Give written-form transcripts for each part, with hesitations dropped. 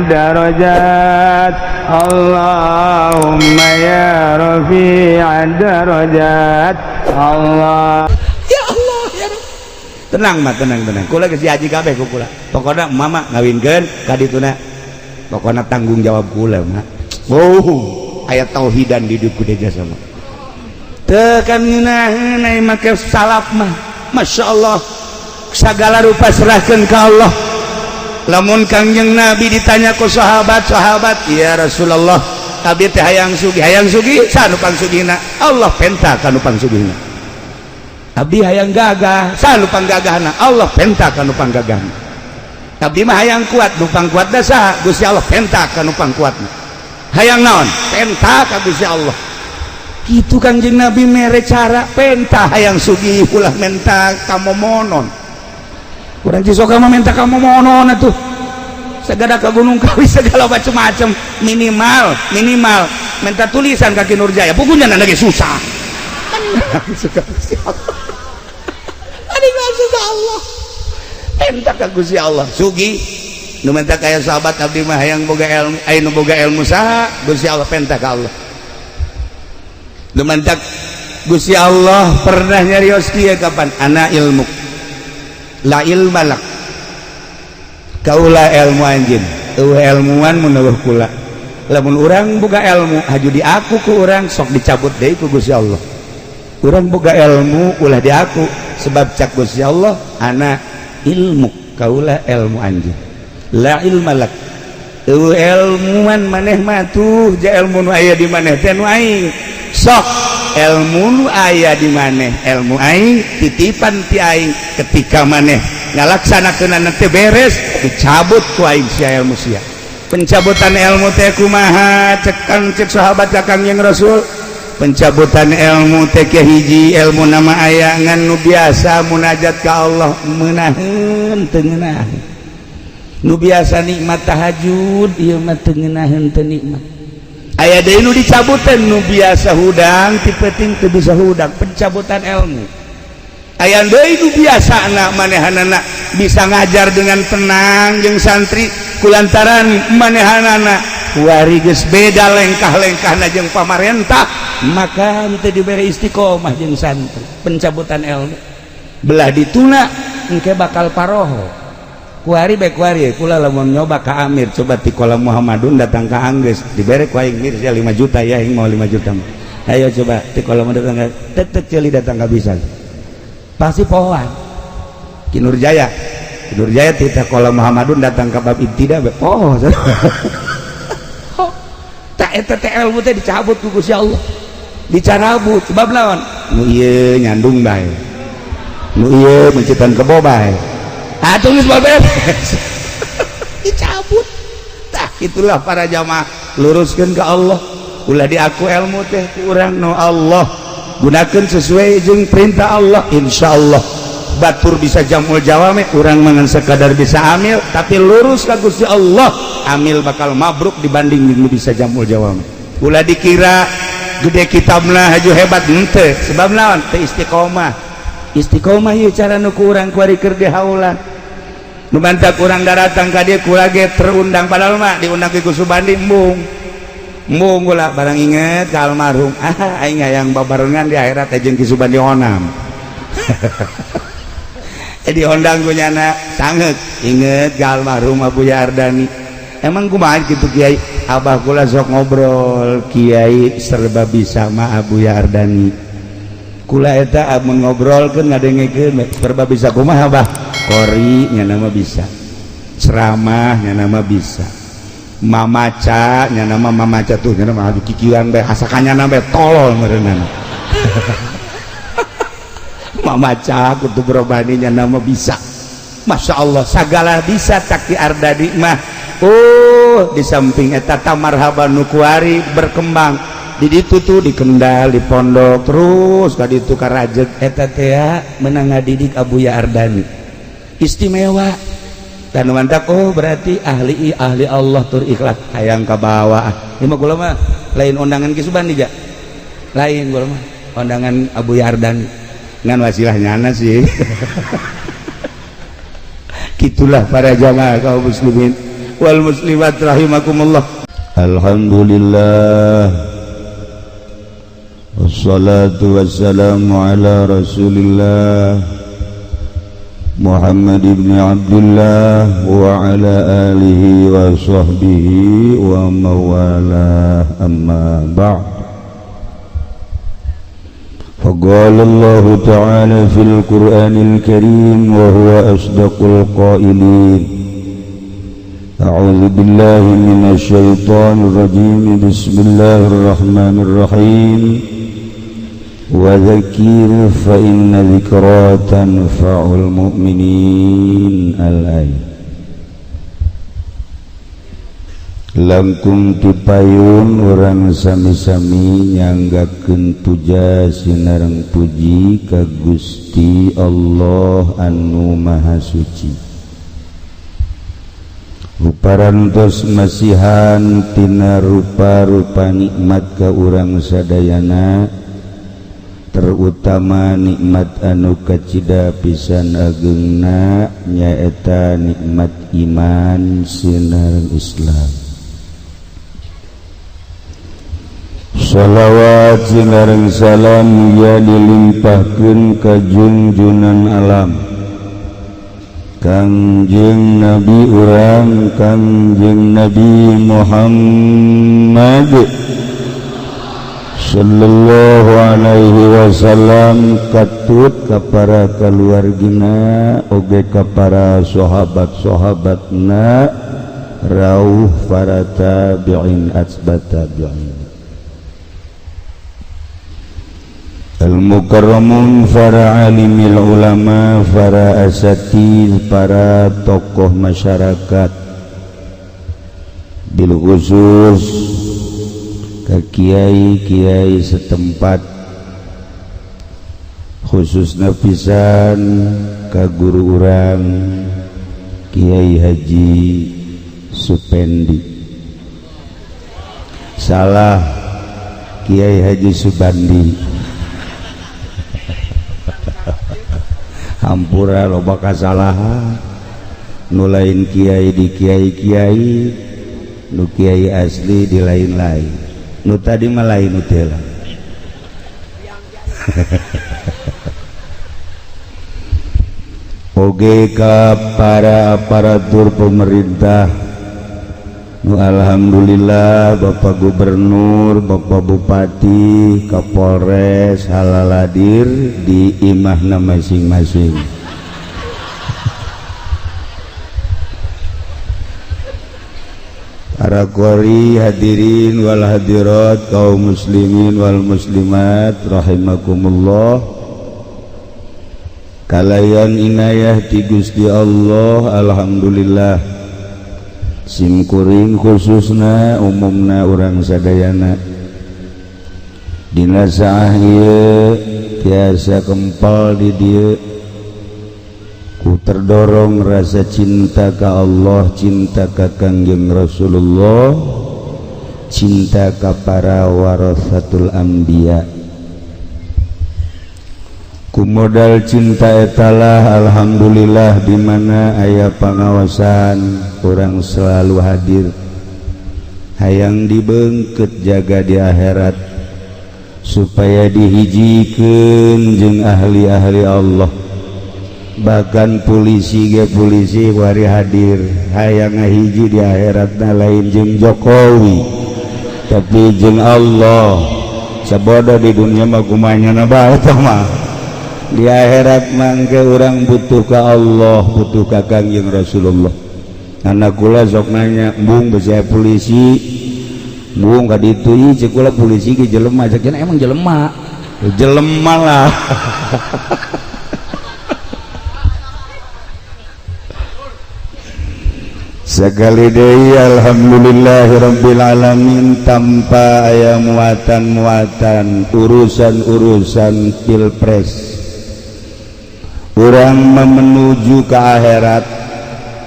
الدرجات. اللهم يا رفيع الدرجات. الله. Ya Allah, ya Rabb. Tenang mah, tenang, tenang. Kula geus diaji kabeh ku kula. Pokona mama ngawinkeun ka dituna, pokona tanggung jawab kula mah. Oh, aya tauhidan di dieu kudu jasa mah. Teu kan ngeunaheun ai make salaf mah. Masya Allah, segala rupa serahkan ke Allah. Lamun Kangjeng Nabi ditanya ku sahabat sahabat, "Ya Rasulullah, abdi teh hayang sugih, hayang sugih, saha nu pangsugihna?" Allah penta ka nu pangsugihna. Abdi hayang gagah, saha nu panggagahna? Allah penta ka nu panggagahna. Abdi mah hayang kuat, nu pangkuatna saha? Gusti Allah penta ka nu pangkuatna. Hayang naon, penta ka Gusti Allah. Gitu Kangjeng Nabi mere cara penta. Hayang sugih, ulah menta kamomonon. Kurang Cisoka mah minta kamomonon atuh, segala ke Gunung Kawi, segala macam-macam. Minimal minimal minta tulisan ka Ki Nurjaya, bukunya lagi susah. Suka Gusti Allah. Aduh, susah Allah, minta ka Gusti Allah sugih. Nu minta kaya sahabat, "Abdi mah hayang boga ilmu." Aya nu boga ilmu saha? Gusti Allah. Penta ka Allah. Nu minta Gusti Allah pernah nyarios kieu kapan, "Ana ilmu la ilma lak." Kaula ilmu anjeun, eueuh ilmuwan mun eueuh kula. Lamun urang boga ilmu, haju diaku ku urang, sok dicabut deui ku Gusti Allah. Urang boga ilmu ulah diaku, sebab cak Gusti Allah, "Ana ilmu." Kaula ilmu anjeun, la ilma lak, eueuh ilmuwan maneh mah. Tuh ja ilmu nu aya di maneh teh nu aing. Sok ilmu nu aya di maneh ilmu aing, titipan ti aing. Ketika maneh ngalaksanakeun teh beres, dicabut ku aing sia ilmu sia. Pencabutan ilmu teh kumaha? Cekan cek sahabat ka Kangjeng Rasul, pencabutan ilmu teh hiji, ilmu nama aya, ngan nu biasa munajat ka Allah meunaheun teu ngeunaheun, nu biasa nikmat tahajud ieu mah teu ngeunaheun, teu nikmat. Aya deui nu dicabutan, nu biasa hudang ti peuting teu bisa hudang, pencabutan ilmu. Aya deui nu biasa anak manehanana bisa ngajar dengan tenang jeung santri, kulantaran manehanana kuari geus beda lengkah-lengkahna jeung pamarentah, maka teu dibere istiqomah jeung santri, pencabutan ilmu. Belah dituna engke bakal paroho kuari bae. Kuari kula lamun nyoba ka Amir, coba ti kolam Muhammadun datang ka Anggeus, dibere ku aing, "Mir, 5 juta ya, aing mau 5 juta." Ayo coba ti kolam datang ka tetek ceuli datang ka bisa, pasti pohoan. Ki Nurjaya, Ki Nurjaya ti kolam Muhammadun datang ka bab ibtida poho. Tak eta teh ilmu teh dicabut ku Gusti Allah, dicarabut. Sebab lawan nu ieu nyandung bae, nu ieu mencitan kebo bae, atuh geus beres dicabut. Tah itulah para jamaah, luruskeun ke Allah, ulah diaku ilmu teh ku urang. No Allah gunakan sesuai jeung perintah Allah, insyaallah batur bisa jamul jawame. Urang mangan sekadar bisa amil, tapi lurus ka Gusti Allah, amil bakal mabruk dibanding jeung bisa jamul jawame. Ulah dikira gede kitabna haju hebat, henteu. Sebab naon? Teu istiqomah. Istiqomah ieu cara nu ku urang kuari keur di haulan. Nu mantak urang daratang ka dieu, kula ge terundang, padahal mah diundang ke Subandi embung embung kula. Barang inget ka almarhum, ah, aing hayang babarengan di akhirat teh jeung Ki Subandi Onam. Jadi ondang ku nyana sanget inget ka almarhum Abu Yardani. Emang kumaha gitu, Kiai? Abah kula sok ngobrol, Kiai serba bisa mah Abu Yardani. Kula eta amun ngobrolkeun, ngadengekeun, serba bisa kumaha, Abah? Kori nya nama bisa, ceramah nya nama bisa, mamaca nya nama mamaca tuh nya nama kikian bae, asakannya nama tolol meureunana. Mamaca kutub robani nya nama bisa. Masya Allah, segala bisa taki Ardadi mah. Oh, di samping eta marhaban nu kuari berkembang di ditu tuh, di Kendal, di pondok, terus ka ditu ka Rajeg eta teh menang ngadidik Abuya Ardani istimewa dan mantap. Oh, berarti ahli ahli Allah tur ikhlas hayang ka bawah. Ieu mah kula mah lain undangan Ki Subandi ja, lain, kula mah undangan Abu Ardani ngan wasilah nyana sih. Gitulah para jamaah kaum muslimin. Wal muslimat rahimakumullah. Alhamdulillah, wassalatu wassalamu ala Rasulillah Muhammad ibn Abdullah wa ala alihi wa sahbihi wa mawalah, amma ba'd. فقال الله تعالى في القرآن الكريم وهو أصدق القائلين: أعوذ بالله من الشيطان الرجيم، بسم الله الرحمن الرحيم، وذكر فإن ذكرى تنفع المؤمنين. الآية. Langkung tipayun urang sami-sami nyanggakeun puja sinareng puji ka Gusti Allah anu Maha Suci. Ruparantos masihan tina rupa-rupa nikmat ka urang sadayana, terutama nikmat anu kacida pisan ageungna nyaeta nikmat iman sinareng Islam. Shalawat sinareng salam ya dilimpahkeun ka junjunan alam Kangjeng Nabi urang Kangjeng Nabi Muhammad sallallahu alaihi wasallam, katut ka para kaluargina oge ka para sahabat-sahabatna, rauh para tabi'in atsbat tabi'in. Al-mukarramun, para alimil ulama, para asatiz, para tokoh masyarakat, bil khusus ke kiai-kiai setempat, khususna pisan ka guru urang Kiai Haji Supendi, salah, Kiai Haji Subandi. Hampura loba kasalahan, nu lain kiai di kiai-kiai, nu kiai asli di lain-lain, nu tadi mah lain nu teh lah. Oge ka para aparatur pemerintah nu alhamdulillah Bapak Gubernur, Bapak Bupati, Kapolres halaladir di imahna masing-masing. Para qori hadirin wal hadirat, kaum muslimin wal muslimat rahimakumullah. Kalayan inayah ti Gusti Allah, alhamdulillah simkuring khususna umumna urang sadayana dina saah ieu tiasa kempal di dieu ku terdorong rasa cinta ka Allah, cinta ka Kangjeng Rasulullah, cinta ka para warasatul anbiya. Ku modal cinta etalah alhamdulillah di mana aya pangawasan urang selalu hadir, hayang dibeungkeut jaga di akhirat supaya dihijikeun jeung ahli-ahli Allah. Bahkan polisi ge polisi wari hadir hayang ngahiji di akhiratna lain jeung Jokowi tapi jeung Allah. Sabodo di dunia mah kumanya na bae tah mah. Di akhirat mangke urang butuh ka Allah, butuh ka Kangjeng Rasulullah. Anak kula sok nanya, "Bung besi polisi, bung ka ditu ieu ceuk kula polisi ge jelema." Cek emang jelema. Jelema lah. Sekali deui alhamdulillahirabbil alamin tanpa aya muatan-muatan urusan-urusan pilpres. Urang menuju ke akhirat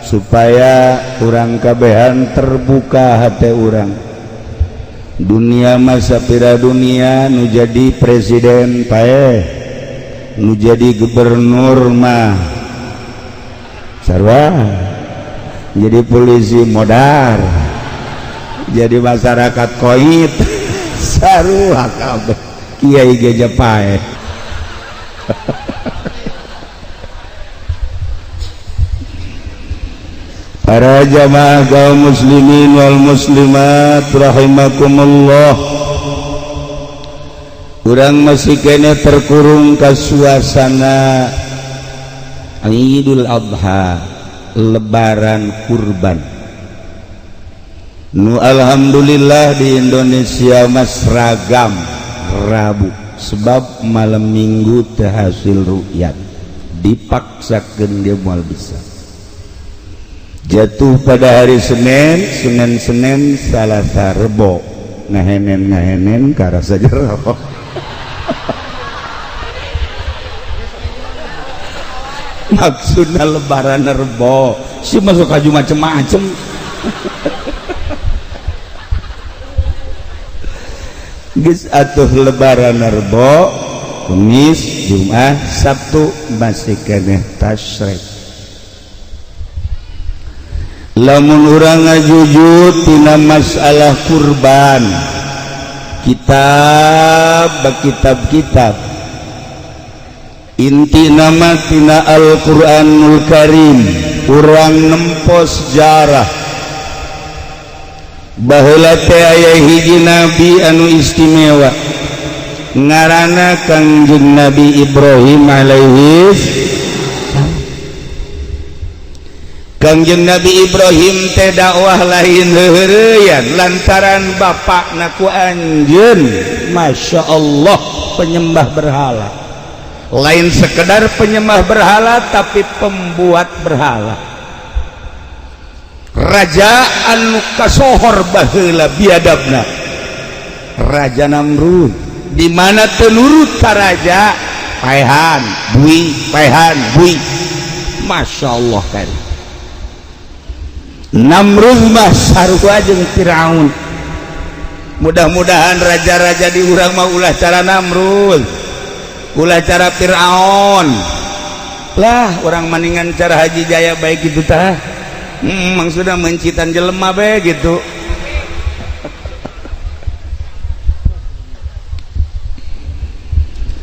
supaya urang kabehan terbuka hati urang. Dunia masa pira dunia nu jadi presiden paeh, nu jadi gubernur mah sarua, Jadi polisi modar, jadi masyarakat koit, sarua kabeh. Kiai ge paeh. Para jamaah kaum muslimin wal muslimat rahimakumullah. Urang masih kene terkurung ke suasana Idul Adha, Lebaran Kurban. Nu alhamdulillah di Indonesia mas ragam Rabu, sebab malam Minggu teu hasil rukyat, dipaksakeun dia moal bisa. Jatuh pada hari Senin, Senin Senin Salasa Rebo, ngahenen ngahenen karasa jero. Maksudna lebaran Rebo, si masuk kaju macem-macem. Geus atuh lebaran Rebo, Kamis, Jumat, Sabtu masih keneh tasyrik. Lamun urang ngajujud tina masalah kurban, kitab kitab-kitab inti nama tina Al-Qur'anul Karim, urang nempo sejarah baheula teh aya hiji nabi anu istimewa ngaranna Kangjeng Nabi Ibrahim alaihi. Kangjeng Nabi Ibrahim teh dakwah lain heureyan lantaran bapakna ku anjeun Masya Allah penyembah berhala, lain sekedar penyembah berhala tapi pembuat berhala, raja anu kasohor baheula biadabna, Raja Namrud, di mana teu nurut ka raja paehan bui paehan bui. Masya Allah kan Namrud mah sarua jeung Firaun. Mudah-mudahan raja-raja di urang mah ulah cara Namrud, ulah cara Firaun lah, orang maningan cara Haji Jaya baik gitu tah. Maksudna mencitan jelema bae gitu.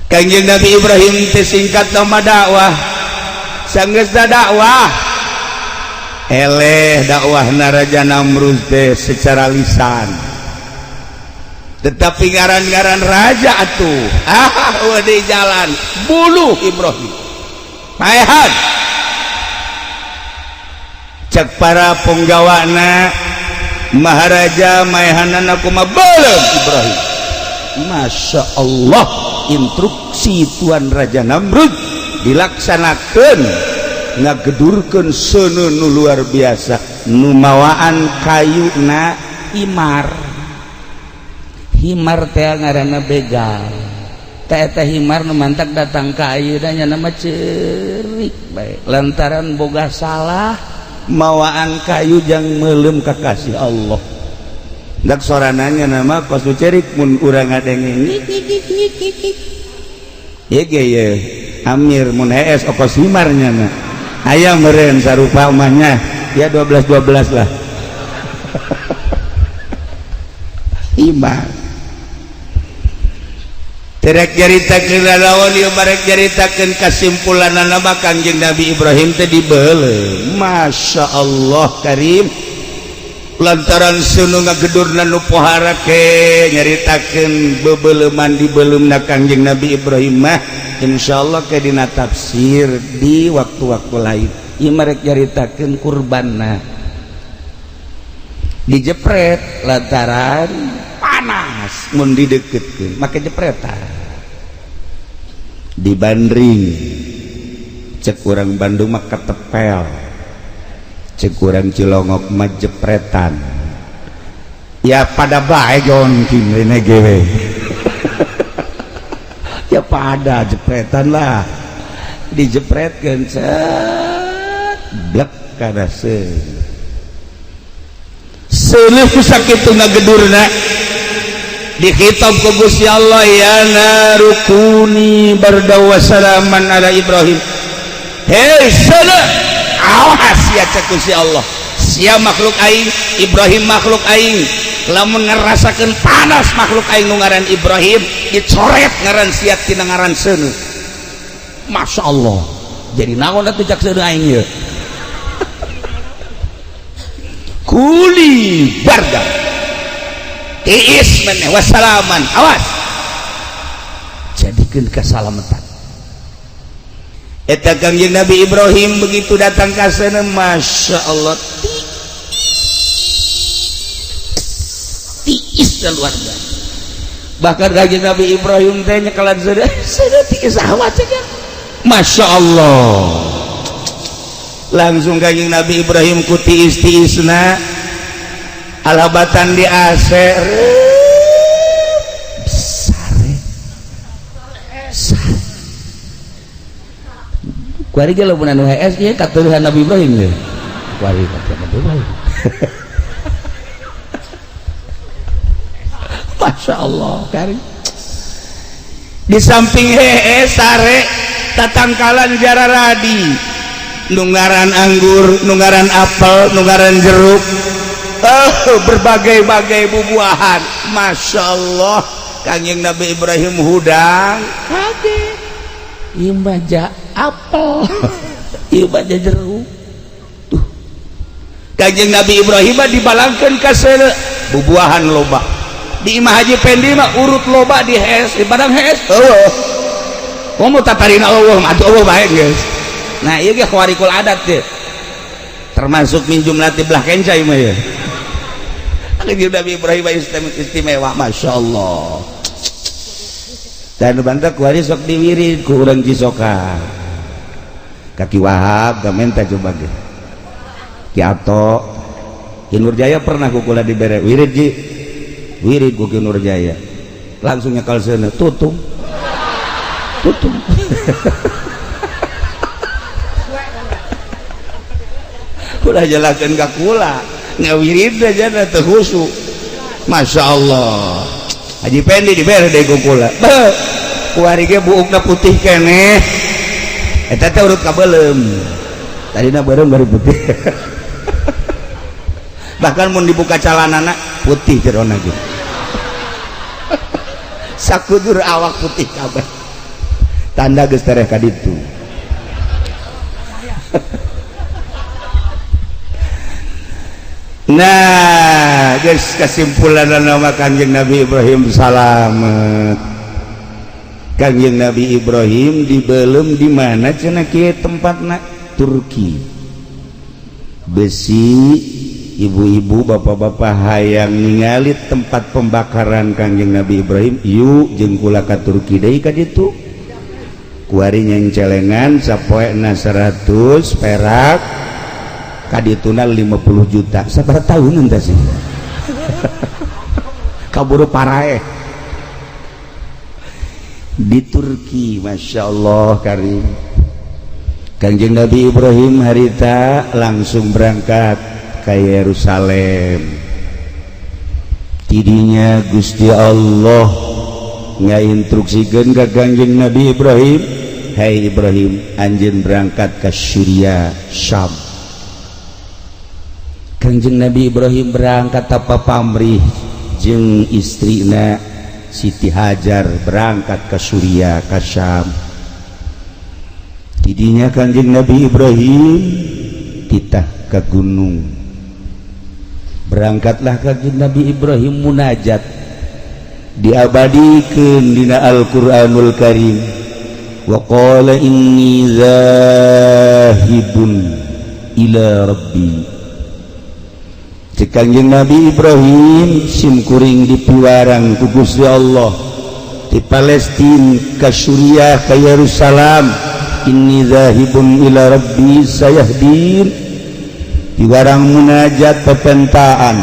Kangjeng Nabi Ibrahim teh singkat nama dakwah, sanggeus dakwah eleh dakwah Raja Namrud teh secara lisan, tetapi ngaran-ngaran raja atuh di jalan bunuh Ibrahim paehan. Cek para penggawana Maharaja maehanana kumaha beuleum Ibrahim. Masya Allah, instruksi Tuan Raja Namrud dilaksanakan, ngagedurkeun seuneu nu luar biasa, nu mawaan kayuna himar. Himar teh ngaranna begal. Teh eta himar nu mantak datang ka ayeuna nya nama ceurik bae lantaran boga salah mawaan kayu jang meuleum ka kasih Allah. Dak sorananya nama kos nu cerik mun urang ngadenge ngik ngik ngik ngik. Ye ge ye Amir mun hees okos himar nya na. Aya meureun sarupa omahnya ya 12 12 lah. Himar. Terek nyaritakeun lalawan ieu barek nyaritakeun kasimpulanna mah Kangjeng Nabi Ibrahim teh dibeuleum. Masya Allah Karim, lantaran seuneu ngagedurna nu pohara ke nyaritakeun bebeuleman dibeuleumna Kangjeng Nabi Ibrahim mah insyaallah ke dina tafsir di waktu-waktu lain. Ieu marek nyaritakeun kurbanna dijepret lantaran panas mun dideketkeun make jepretan dibandring cek urang Bandung mah ketepel, cek urang Cilongok mah jepretan ya pada bae jongking ini gewe. Ya pada jepretan lah, dijepretkeun set blek kana seuleuh ku sakitu ngagedurna dikhitab ku Gusti Allah, ya narukuni barda wa salaman ala Ibrahim. Hei seuleuh, awas ya cek Gusti Allah, Sia makhluk aing, Ibrahim makhluk aing. Lamun ngerasakeun panas makhluk aing nu ngaran Ibrahim, dicoret ngaran sia tina ngaran seuneu. Masya Allah. Jadi naon atuh cak seuneu aing ieu? Kuli barda. Tiis maneh wassalaman. Awas. Jadikeun kasalamatan. Eta Kangjeng Nabi Ibrahim begitu datang ka sana, Masya Allah, tiis luar biasa. Bahkan Kangjeng Nabi Ibrahim teh nyekelan seuneu, seuneu tiis awat cenah. Masya Allah. Langsung Kangjeng Nabi Ibrahim ku tiis-tiisna alabatan di AC. Sare. Sare. Kuari ge lamun anu HS ieu katuruhan Nabi Ibrahim ye. Kuari katuruhan Nabi Ibrahim. Masya Allah, kari. Di samping hees sare tatangkalan jararadi. Nunggaran anggur, nunggaran apel, nunggaran jeruk. Berbagai-bagai bubuahan. Masya Allah, Kangjeng Nabi Ibrahim hudang kaget. Ieu baja apel, ieu baja jeruk. Tuh. Kangjeng Nabi Ibrahim dibalangkeun ka seuneu bubuahan loba. Di Imah Haji Pendi mah urut loba di hees, di padang hees. Eueuh. Komo tatarina eueuh, atuh eueuh bae geus. Nah, ieu ge khawarikul adat teh. Termasuk min jumlati belah kenca ieu mah ye. Kangjeng Nabi Ibrahim istimewa, Masya Allah. Dan bantah kuari sok diwirid ku urang Cisoka. Kaki Wahab gak minta coba ge. Ki Ato, Ki Nurjaya pernah ku kula dibere wirid ji. Wirid ku Ki Nurjaya. Langsung nyekal seuneu, tutung. Tutung. Kula jelaskeun ka kula, ngawirid aja teu khusyuk. Masya Allah. Haji Pendi dibere deui ku kula. Beuh. Kuari ge buukna putih keneh. Eta teh urut kabeuleum. Tadina beureum baru putih. Bahkan mun dibuka calanana putih jerona ge. Sakujur awak putih kabeh. Tanda geus tereh ka ditu. Nah, guys, kesimpulan nama Kangjeng Nabi Ibrahim salamet. Kangjeng Nabi Ibrahim dibelum di mana cenah kieu tempatna? Turki. Besi ibu-ibu bapak-bapak hayang ningali tempat pembakaran Kangjeng Nabi Ibrahim, yuk jeung kula ka Turki deui ka ditu. Kuari nyencelengan sapoena 100 perak. Kadituna 50 juta sabaraha tahun entah sih kaburu paraeh di Turki. Masya Allah karim. Kangjeng Nabi Ibrahim harita langsung berangkat ke Yerusalem. Tidinya Gusti Allah ngainstruksikeun ka Kangjeng Nabi Ibrahim, "Hai Ibrahim, anjeun berangkat ke Syria, Syam." Kangjeng Nabi Ibrahim berangkat tanpa pamrih jeung istrina Siti Hajar berangkat ke Suriah, ke Syam. Tidinya Kangjeng Nabi Ibrahim titah ke gunung. Berangkatlah Kangjeng Nabi Ibrahim munajat, diabadikeun dina Al-Qur'anul Karim. Wa qala inni zahibun ila rabbi. Kangjeng Nabi Ibrahim simkuring dipiwarang ku Gusti Allah di Palestina ka Suriah ka Yerusalem. Inni zahibun ila rabbi sayahdin. Piwarang munajat pepentaan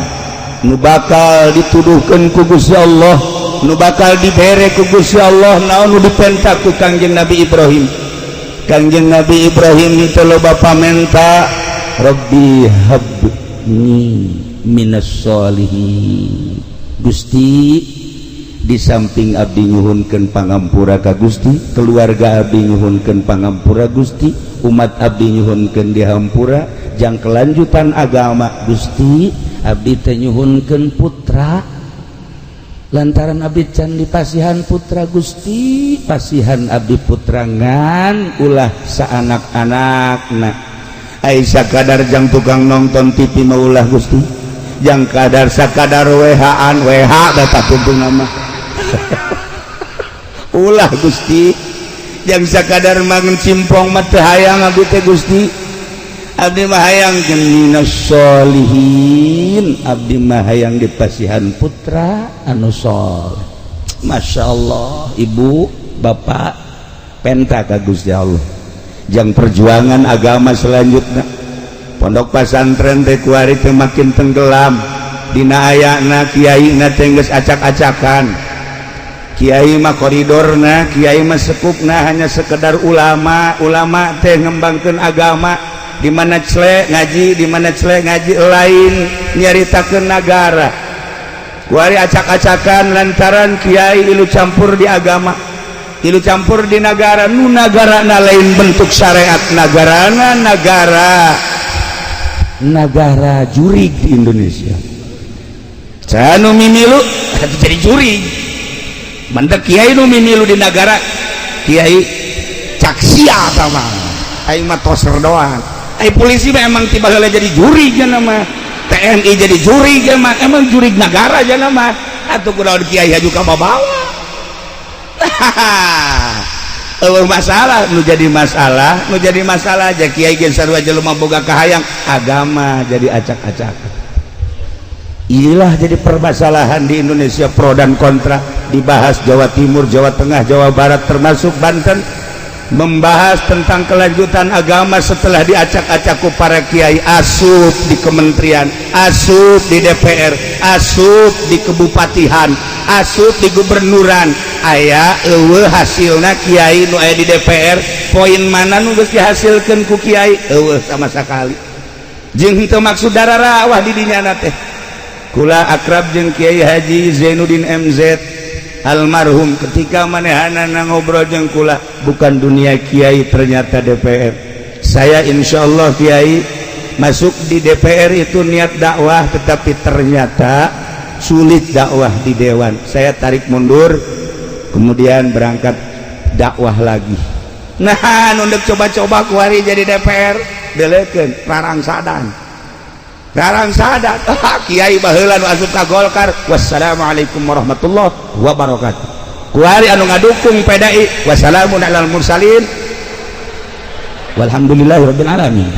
nu bakal dituduhkeun ku Gusti Allah, nu bakal dibere ku Gusti Allah, naon nu dipenta ku Kangjeng Nabi Ibrahim. Kangjeng Nabi Ibrahim itu loba pamenta, Rabbi habni minas sholihin. Gusti Di samping abdi nyuhunkeun pangampura ka Gusti, keluarga abdi nyuhunkeun pangampura Gusti, umat abdi nyuhunkeun dihampura jang kelanjutan agama Gusti. Abdi teh nyuhunkeun putra lantaran abdi can dipasihan putra Gusti, pasihan abdi putra ngan ulah saanak-anakna. Ai sakadar jang tukang nonton TV mah ulah Gusti, jang kadar sakadar WH-an WH bapak tuntung nama ulah Gusti, jang sakadar mangan simpong mah teu hayang abdi teh Gusti. Abdi mah hayang minas solihin, abdi mah hayang dipasihan putra anu soleh. Masya Allah, ibu bapak penta ka Gusti Allah jang perjuangan agama selanjutnya. Pondok pesantren teh kuari teh makin tenggelam dina ayana kiai na teh geus acak-acakan. Kiai mah koridorna, kiai mah sekupna hanya sekedar ulama. Ulama teh ngembangkeun agama, di mana cele ngaji, di mana cele ngaji, lain nyaritakeun nagara. Kuari acak-acakan lantaran kiai ilu campur di agama, ilu campur di nagara. Nu nagarana lain bentuk syariat, nagarana nagara nagara jurig di Indonesia. Canu mimilu jadi jurig, mantap kiai nu mimilu di nagara, kiai caksia sama aing mah toser doang. Ai polisi mah emang tiba heula jadi jurig nya mah, TNI jadi jurig nya mah, emang jurig nagara nya mah. Atuh kunaon kiai haju ka bawa. Eueuh masalah nu jadi masalah, nu jadi masalah aja kiai ge sarua jelema boga kahayang agama jadi acak-acakan. Inilah jadi permasalahan di Indonesia, pro dan kontra dibahas Jawa Timur, Jawa Tengah, Jawa Barat termasuk Banten, membahas tentang kelanjutan agama setelah diacak-acak ku para kiai, asup di kementerian, asup di DPR, asup di kebupatihan, asup di gubernuran. Aya eueuh hasilna kiai nu aya di DPR, poin mana nu geus dihasilkeun ku kiai? Eueuh sama sekali. Jeung henteu maksud dararawah di dinya teh. Kula akrab jeung Kiai Haji Zainuddin MZ almarhum, ketika manehanana ngobrol jeung kula bukan dunia kiai, ternyata DPR. Saya insya Allah kiai masuk di DPR itu niat dakwah, tetapi ternyata sulit dakwah di dewan. Saya tarik mundur, kemudian berangkat dakwah lagi. Nah, nunduk coba-coba kuari jadi DPR, belekeun rarangsadan. Rarangsadan. Kiai baheula nu asup ka Golkar, wassalamualaikum warahmatullahi wabarakatuh. Kuari anu ngadukung PDI, wassalamun alal mursalin walhamdulillahirabbil alamin.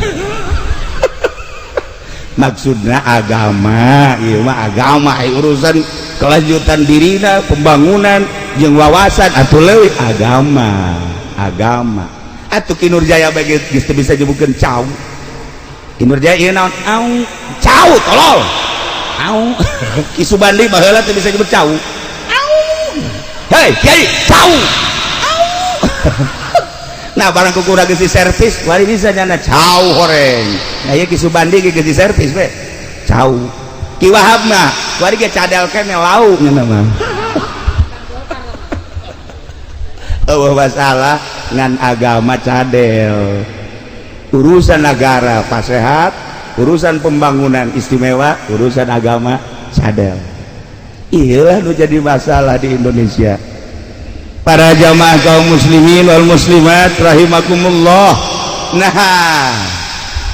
Maksudna agama, ieu mah agama, urusan kelanjutan dirina, pembangunan jeung wawasan atuh leuwih agama, agama. Atuh Ki Nurjaya bae geus teu bisa nyebutkeun cau. Ki Nurjaya ieu naon? Au, cau tolol. Au. Ki Subandi baheula teu bisa nyebut cau. Au. Hei, kiai, cau. Au. Nah, barang kuku geus diservis, wari bisa nyana cau horeng. Nah, ieu Ki Subandi ge geus diservis we. Cau. Ki Wahab mah wari ge cadel kene lau nya mah. Eueuh masalah ngan agama cadel. Urusan negara pasehat, urusan pembangunan istimewa, urusan agama cadel. Iyalah nu jadi masalah di Indonesia. Para jamaah kaum muslimin wal muslimat rahimakumullah. Nah,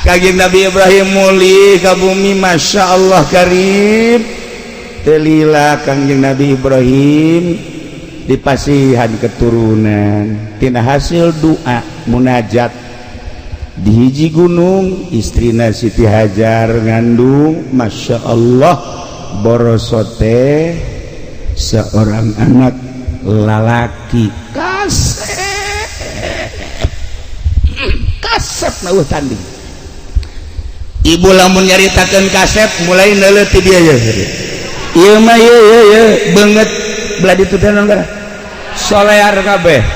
Kanjeng Nabi Ibrahim mulih ka bumi, Masya Allah karim. Telila Kanjeng Nabi Ibrahim dipasihan keturunan tina hasil doa munajat di hiji gunung, istrina Siti Hajar ngandung, Masya Allah borosote seorang anak lalaki kasep kasep na tanding. Ibu lamun nyaritakeun kasep mulai neuleuh ti dieu ye. Ieu mah ye ye ye beungeut belah ditu teh naon solear kabeh.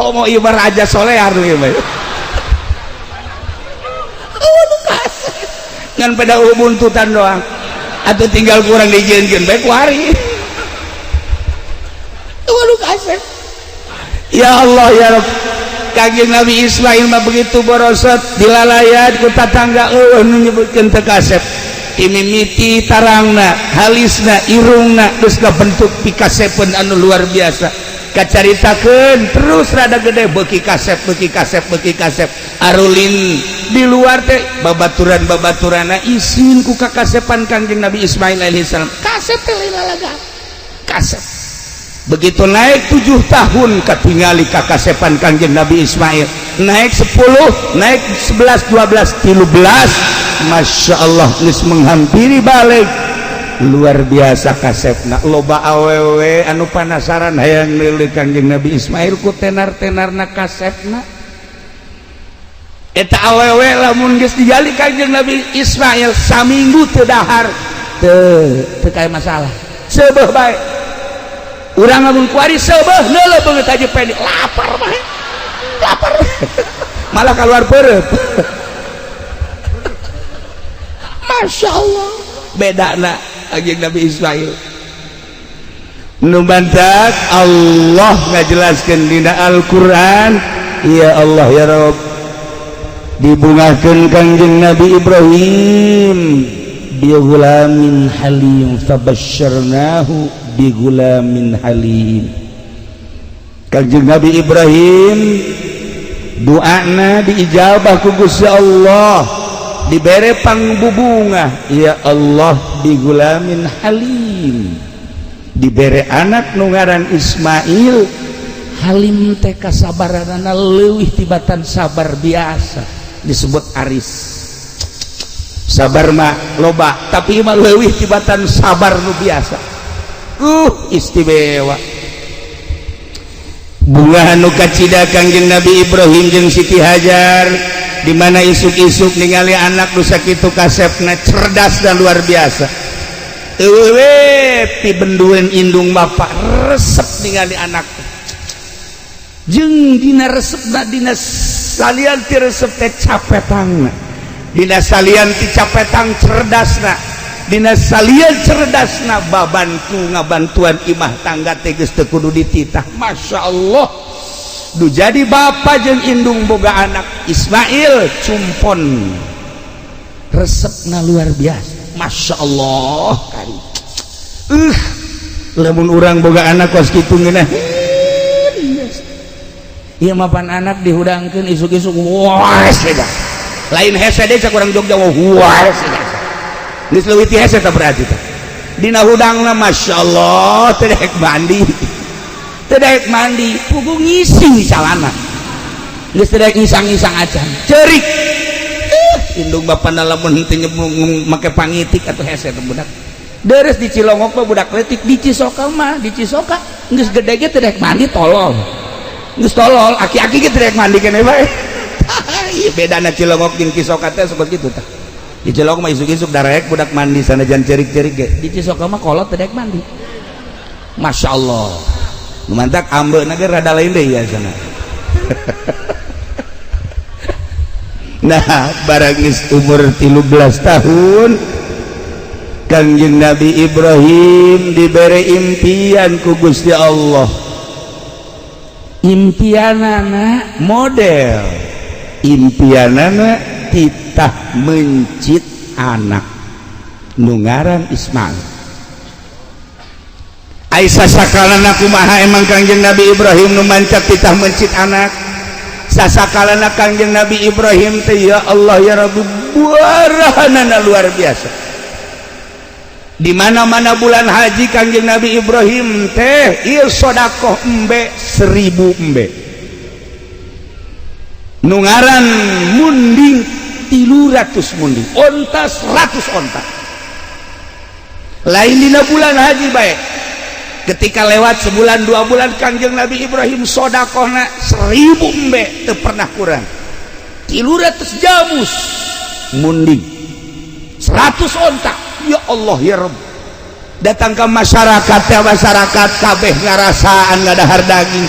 Komo ieu mah raja solear ieu mah. Oh, kasep ngan pada buntutan doang. Atau tinggal kurang dijieunkeun bae ku hari. Waduh, kasep. Ya Allah ya Rabb. Kangjeng Nabi Ismail mah begitu borosot dilalayan ku tatangga, eueuh nu nyebutkeun teu kasep. Timimiti tarangna, halisna, irungna geus kabentuk pikasepeun anu luar biasa. Kacaritakeun terus rada gede beuki kasep, beuki kasep, beuki kasep. Arulin di luar teh babaturan-babaturana isin ku kakasepan Kangjeng Nabi Ismail alaihissalam. Kasep teh lain lalaga. Kasep. Begitu naik 7 tahun katingali kakasepan Kangjeng Nabi Ismail. Naik 10, naik 11, 12, 13. Masya Allah geus menghampiri balik. Luar biasa kasepna. Loba awewe anu panasaran hayang neuleuh Kangjeng Nabi Ismail ku tenar-tenarna kasepna. Eta awewe lamun geus digali Kangjeng Nabi Ismail saminggu teu dahar, teu teu kaya masalah. Seubeuh bae. Urang lamun kuari seubeuh neuleuh beungeut aja pedik lapar mah. Lapar. Malah keluar perep. Masya Allah. Bedana Kangjeng Nabi Ismail. Nu bantak Allah ngajelaskeun dina Al-Qur'an, ya Allah ya Rabb, dibungahkeun Kangjeng Nabi Ibrahim bi ghulamin halim, fabasyarnahu bi ghulamin halim. Kangjeng Nabi Ibrahim doana diijabah ku Gusti Allah, dibere pangbubungah, ya Allah, bi ghulamin halim, dibere anak nu ngaran Ismail. Halim teh kasabaranana leuwih tibatan sabar biasa, disebut aris. Sabar mah loba, tapi mah leuwih tibatan sabar nu biasa. Istimewa. Bunga anu kacida Kangjeng Nabi Ibrahim jeung Siti Hajar, di mana isuk-isuk ningali anak nu sakitu kasepna, cerdas dan luar biasa. Eueuh we pibenduen indung bapak resep ningali anak. Jeung dina resepna, dina salian ti resep teh capetangna. Dina salian ti capetang cerdasna. Dina salian cerdasna babantu ngabantuan imah tangga teh geus teu kudu dititah. Masya Allah. Du jadi bapa jeung indung boga anak Ismail cumpon. Resepna luar biasa. Masya Allah. Kari. Lamun urang boga anak kos kitu ngeunah. Ieu mapan anak dihudangkeun isuk-isuk wah seda. Lain hese deui cak urang Jogja, wah seda. Geus leuwih ti hese tah berarti teh. Dina hudangna Masya Allah teu daek mandi. Teu daek mandi, puguh ngising calana. Geus teu daek ngisang-ngisang acan. Ceurik. Indung bapana lamun henteu make pangitik atuh hese teh budak. Deres di Cilongok mah budak leutik, di Cisoka mah, di Cisoka geus gede ge teu daek mandi tolol. Geus tolol, aki-aki ge teu daek mandi keneh bae. Ieu bedana Cilongok jeung Cisoka teh seperti kitu tah. Di Cilongok mah isuk-isuk darek budak mandi sanajan ceurik-ceurik ge. Di Cisoka mah kolot teu daek mandi. Masya Allah. Nu mantak ambeuna ge rada lain deui ya sana. Nah, barang geus umur 13 tahun Kangjeng Nabi Ibrahim dibere impian ku Gusti Allah. Impianana model, impianana titah mencit anak nu ngaran Ismail. Aisyah sakalana kumaha emang Kangjeng Nabi Ibrahim nu mancak titah mencit anak? Sasakalana Kangjeng Nabi Ibrahim teh ya Allah ya Rabbi buarahanana luar biasa. Di mana-mana bulan haji Kangjeng Nabi Ibrahim teh ieu sedekah embe 1000 embe. Nu ngaran munding 300 munding, onta 100 onta. Lain dina bulan haji bae. Ketika lewat sebulan 2 bulan Kangjeng Nabi Ibrahim sodakohna 1000 embe teu pernah kurang. 300 jamus munding, 100 onta. Ya Allah ya Rabb. Datang ke masyarakat ya, masyarakat kabeh ngarasaan ngadahar daging,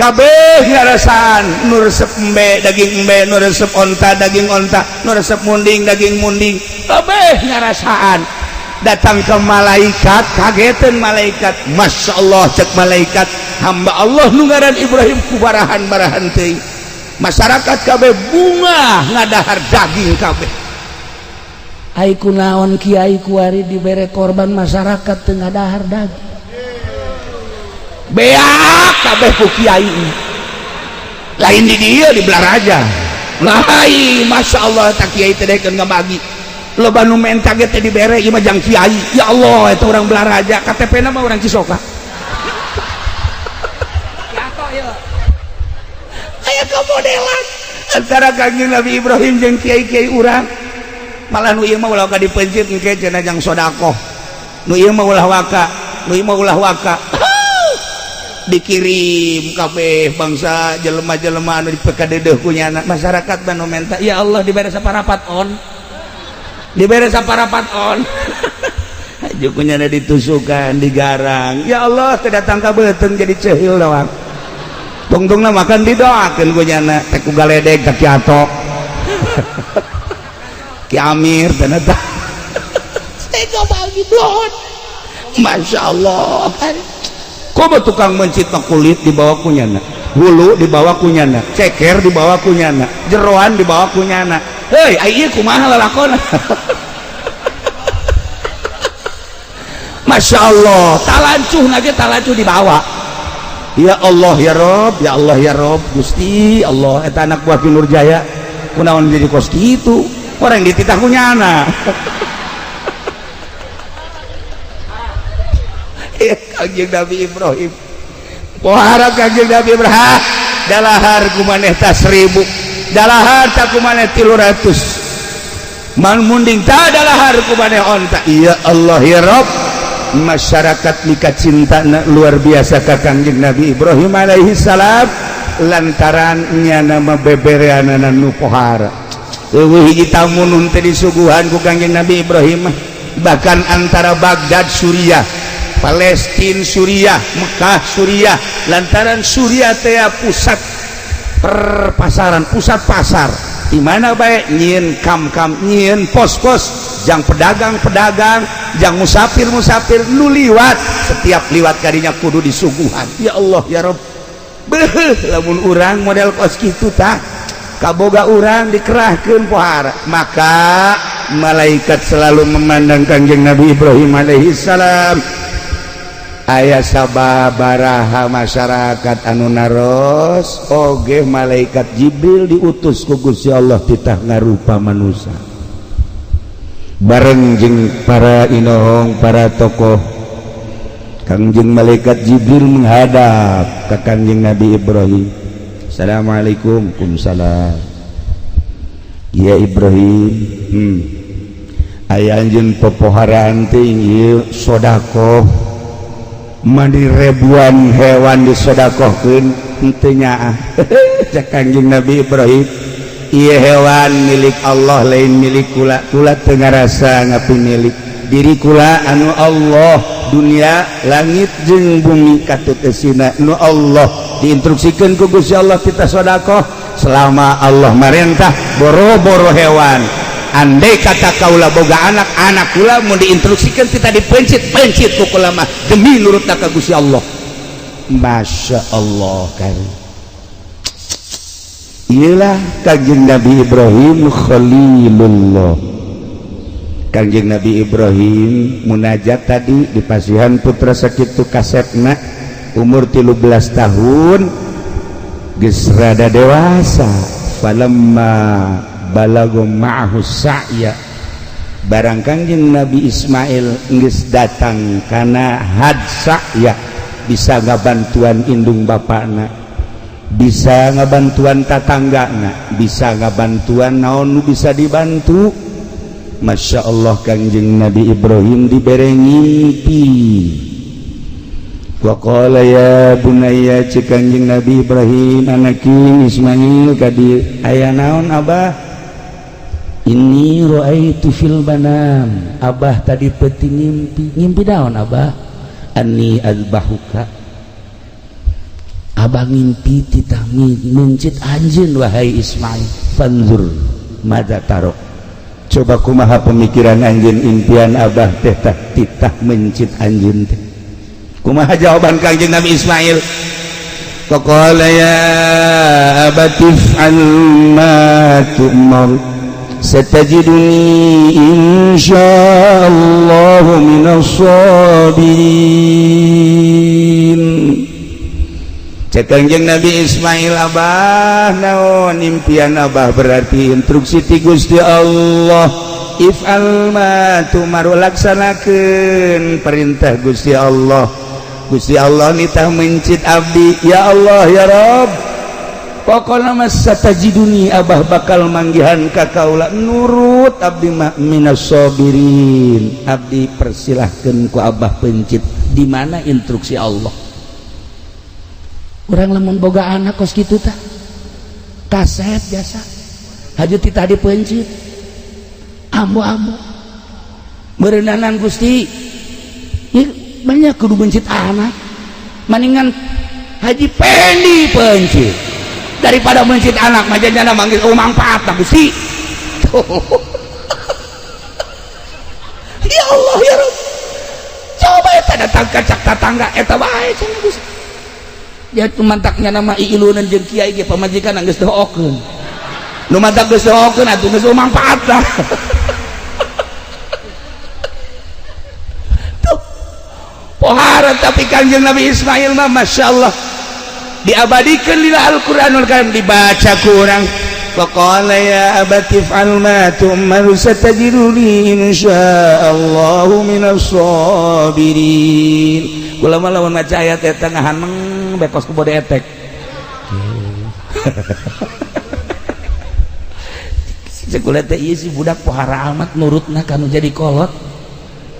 kabeh ngarasaan nu resep embe daging embe, nu resep onta daging onta, nu resep munding daging munding, kabeh ngarasaan. Datang ke malaikat, kagetan malaikat. Masya Allah, cek malaikat, hamba Allah nu ngaran Ibrahim kubarahan-barahan teuing. Masyarakat kabeh bunga ngadahar daging kabeh. Ai kunaon kiai kuari dibere korban masyarakat teu ngadahar daging? Beak kabeh ku kiai. Lain di dieu, di Balaraja. Lain, Masya Allah, tak kiai teh daekeun ngabagi. Loba nu menta ge teh dibere, ieu mah jang kiai. Ya Allah, eta urang Balaraja, KTP na mah urang Cisoka. Kiato ieu. Aya kamodelan antara Kangjeng Nabi Ibrahim jeung kiai-kiai urang. Malah nu ieu mah ulah waka dipencit engke cenah jang sedekah. Nu ieu mah ulah waka, nu ieu mah ulah waka. Dikirim kabeh bangsa jelema-jelema anu dipekadedeuh ku nyana. Masyarakat mah nu menta, ya Allah, dibere saparapat on. Dibere saparapat on. Haju ku nyana ditusukan, digarang. Ya Allah, teu datang ka beuteung jadi ceuhil doang. Tungtungna makan didoakeun ku nyana teh ku galedeg ka Ki Ato. Ki Amir dan eta. Saya bagi blon. Masya Allah. Komo tukang mencit mah kulit dibawa ku nyana, hulu dibawa ku nyana, ceker dibawa ku nyana, jeroan dibawa ku nyana. Hei, ai ieu kumaha lalakona? Masya Allah, talancuh nage talancuh dibawa. Ya Allah ya Rob, ya Allah ya Rob, Gusti Allah, eta anak buah Ki Nurjaya kunaon jadi kos kitu? Orang dititah ku nyana. Kangjeng Nabi Ibrahim. Pohara Kangjeng Nabi Ibrahim, dalahar ku maneh ta 1000, dalahar ta ku maneh 300. Man munding ta dalahar ku maneh onta. Ya Allah ya Rob, masyarakat mika cintana luar biasa ka Kangjeng Nabi Ibrahim alaihi salam lantaran nyana mah bebereanana nu pohara. Eueuh hiji tamu nu teu disuguhan ku Kangjeng Nabi Ibrahim, bahkan antara Baghdad Suriah, Palestina Suriah, Mekah Suriah, lantaran Suriah teh pusat perpasaran, pusat pasar. Di mana bae nyieun kam-kam, nyieun pos-pos, jang pedagang-pedagang, jang musafir-musafir nu liwat, setiap liwat kadinya kudu disuguhan. Ya Allah ya Rob. Beuh, lamun urang model kos kitu tah, kaboga urang dikerahkeun pohara. Maka malaikat selalu memandang Kangjeng Nabi Ibrahim alaihi salam. Aya sababaraha masyarakat anu naros oge malaikat Jibril diutus ku Gusti Allah titah ngarupa manusia bareng jeung para inohong, para tokoh. Kangjeng malaikat Jibril menghadap ka Kangjeng Nabi Ibrahim. Assalamualaikum. Waalaikumsalam. Ya Ibrahim, aya anjeun popoharaan teh ieu sedekah mandi ribuan hewan disodakohkeun henteu nyaah. Cek Kangjeng Nabi Ibrahim, ieu hewan milik Allah lain milik kula. Kula teu ngarasa ngapi milik diri kula anu Allah, dunia langit jeung bumi katetesina nu Allah. Diinstruksikeun ku Gusti Allah kita sodakoh selama Allah marentah boro-boro hewan. Andai kata kaula boga anak, anak kula mau diinstruksikan kita dipencit-pencit ku kula mah demi nurut ka Gusti Allah. Masya Allah kan. Iyalah Kangjeng Nabi Ibrahim Khalilullah. Kangjeng Nabi Ibrahim munajat tadi di pasihan putra sakitu kasepna umur 13 tahun geus rada dewasa. Falamma balago ma'ahu sa'ya, barang Kangjeng Nabi Ismail geus datang kana had sa'ya, bisa ngabantuan indung bapakna, bisa ngabantuan tatanggana, bisa ngabantuan naon nu bisa dibantu. Masya Allah Kangjeng Nabi Ibrahim dibere ngimpi. Wa qala ya bunayya, cek Kangjeng Nabi Ibrahim, anaki Ismail kadi aya naon abah? Inni ra'aitu fil manam, abah tadi peuting ngimpi. Ngimpi naon abah? Anni azbahuka, abah ngimpi titah mencit anjeun wahai Ismail. Fanzur madza taro, Coba kumaha pemikiran anjeun, impian abah teh tah titah mencit anjeun teh. Kumaha jawaban Kangjeng Nabi Ismail? Faqala ya abati if'al ma tu'mar satajiduni insyaallah minas sabirin. Cek Kangjeng Nabi Ismail, abah naon impian abah? Berarti instruksi ti Gusti Allah, if'al ma tu'mar, laksanakeun perintah Gusti Allah. Gusti Allah nitah mencit abdi, ya Allah ya Rob, pokokna mah satajiduni, abah bakal manggihan ka kaula, nurut abdi mah, minas sabirin. Abdi persilahkeun ku abah pencit. Di mana instruksi Allah? Urang lamun boga anak kos kitu tah kaset biasa haju titah dipencit, ambo-ambo meureunanan Gusti. Ieu banyak kudu mencit anak, maningan Haji Pendi pencit daripada mencit anak mah jana manggil, oh manfaat Gusti. Ya Allah ya Rabb, coba eta datang ka cak tatangga eta bae cenah Gusti. Dia tumantaknya nama iilunan jeung kiai ge pamajikan geus doakeun, nu mantak geus doakeun atuh geus manfaat lah. Tuh pohara. Tapi Kangjeng Nabi Ismail mah Masya Allah diabadikan lila Al-Qur'anul Karim, dibaca ku urang. Faqala ya abati if'al ma tu'mar satajiduni insyaallah minas sabirin. Kula mah lamun maca ayat eta ngahaneng bekos ku bode etek. Cek kula teh ieu si budak pohara amat nurutna kanu jadi kolot.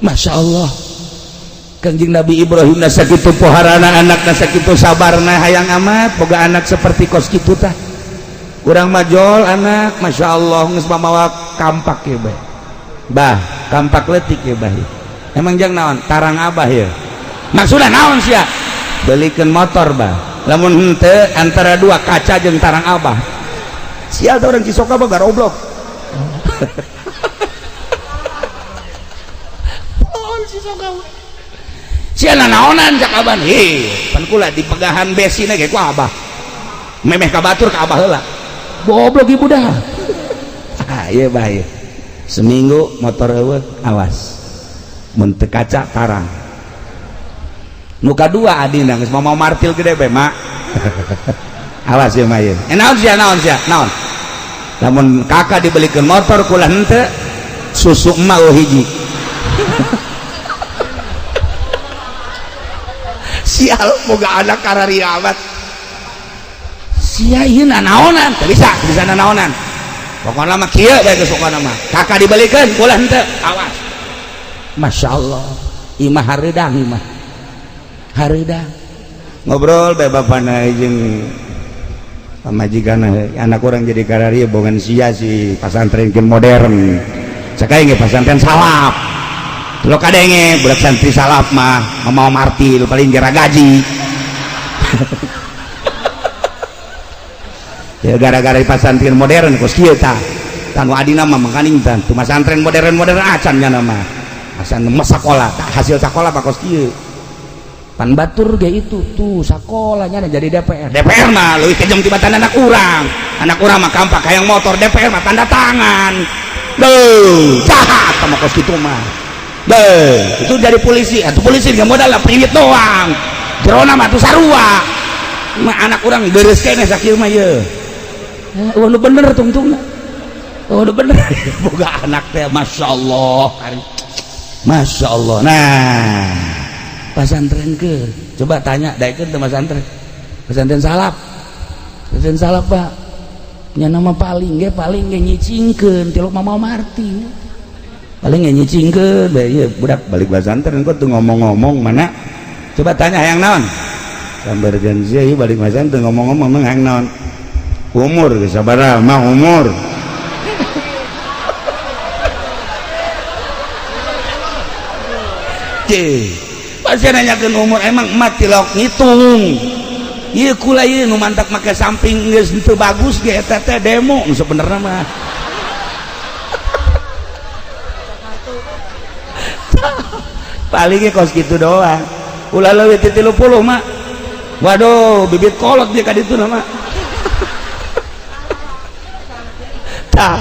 Masya Allah. Kangjeng Nabi Ibrahim na sakitu poharana anakna, sakitu sabarna, hayang amat boga anak seperti kos kitu tah. Urang majol anak Masya Allah geus mamawa kampak ya bah. Bah, kampak leutik ya bah. Emang jang naon? Tarang abah ya. Maksudna naon sia? Belikeun motor bah. Lamun henteu antara dua kaca jeung tarang abah. Sial teh urang Cisoka mah garoblok. Pohon Cisoka. Sia nanaonan cak aban. Hei, pan kula dipegahan besina ge ku abah. Memeh ka batur ka abah heula. Goblok ibu dah. Ah, ieu bah ieu. Seminggu motor eueuh, awas. Mun teu kaca tarang. Nu kadua adina geus mau martil gede bae, Mak. Awas ieu mah ieu. Naon sia, naon sia, naon? Lamun kakak dibelikeun motor kula henteu, susu emak eueuh hiji. Sial boga anak kararia amat. Sia ieu nanaonan, teu bisa, teu bisa nanaonan. Pokona mah kieu bae geus pokona mah. Kakak dibelikeun kula henteu, awas. Masya Allah, imah hareudang imah. Hareudang. Ngobrol bae bapana jeung pamajikan, anak urang jadi kararia bongan sia si pasantren modern. Sakai ge pasantren salaf. Lo kadenge budak santri salaf mah mau martil paling gera gaji. Ya gara-gara di pasantren modern kos kieu tah. Tanu adina mah mangkaning tan. Tu pasantren modern-modern acan nya mah. Acan mah sakola, hasil sakola mah kos kieu. Pan batur ge itu tuh sakolanya jadi DPR. DPR mah leuwih kejam tibatan anak urang. Anak urang mah kampak hayang motor, DPR mah tanda tangan. Duh, jahat sama kos kitu mah. Deh, itu dari polisi. Atuh polisi nggak modal lah priwit doang. Jerona mah tuh sarua. Mah anak urang beres keneh sakieu mah ye. Wah, nu bener tungtungna. Oh, nu bener. Boga anak teh Masya Allah. Masya Allah. Nah, pasantren ke. Coba tanya daekeun teh pasantren. Pasantren salaf. Pasantren salaf, Pak. Nya nama paling ge nyicingkeun tilok mama Marti. Paling ge nyicingkeun bae ieu budak balik pasantren kok tuh ngomong-ngomong mana? Coba tanya hayang naon? Sambarkeun sia ieu balik pasantren ngomong-ngomong mah hayang naon? Umur geus sabaraha mah umur. Cih, pasti nanyakeun umur emang emak tilok ngitung. Ieu kula ieu nu mantak make samping geus henteu bagus ge eta teh demo nu sebenarna mah. Palingnya kos gitu doang, ulah leuwih ti 30 mah. Waduh, bibit kolot dia ka ditu mah. Tah,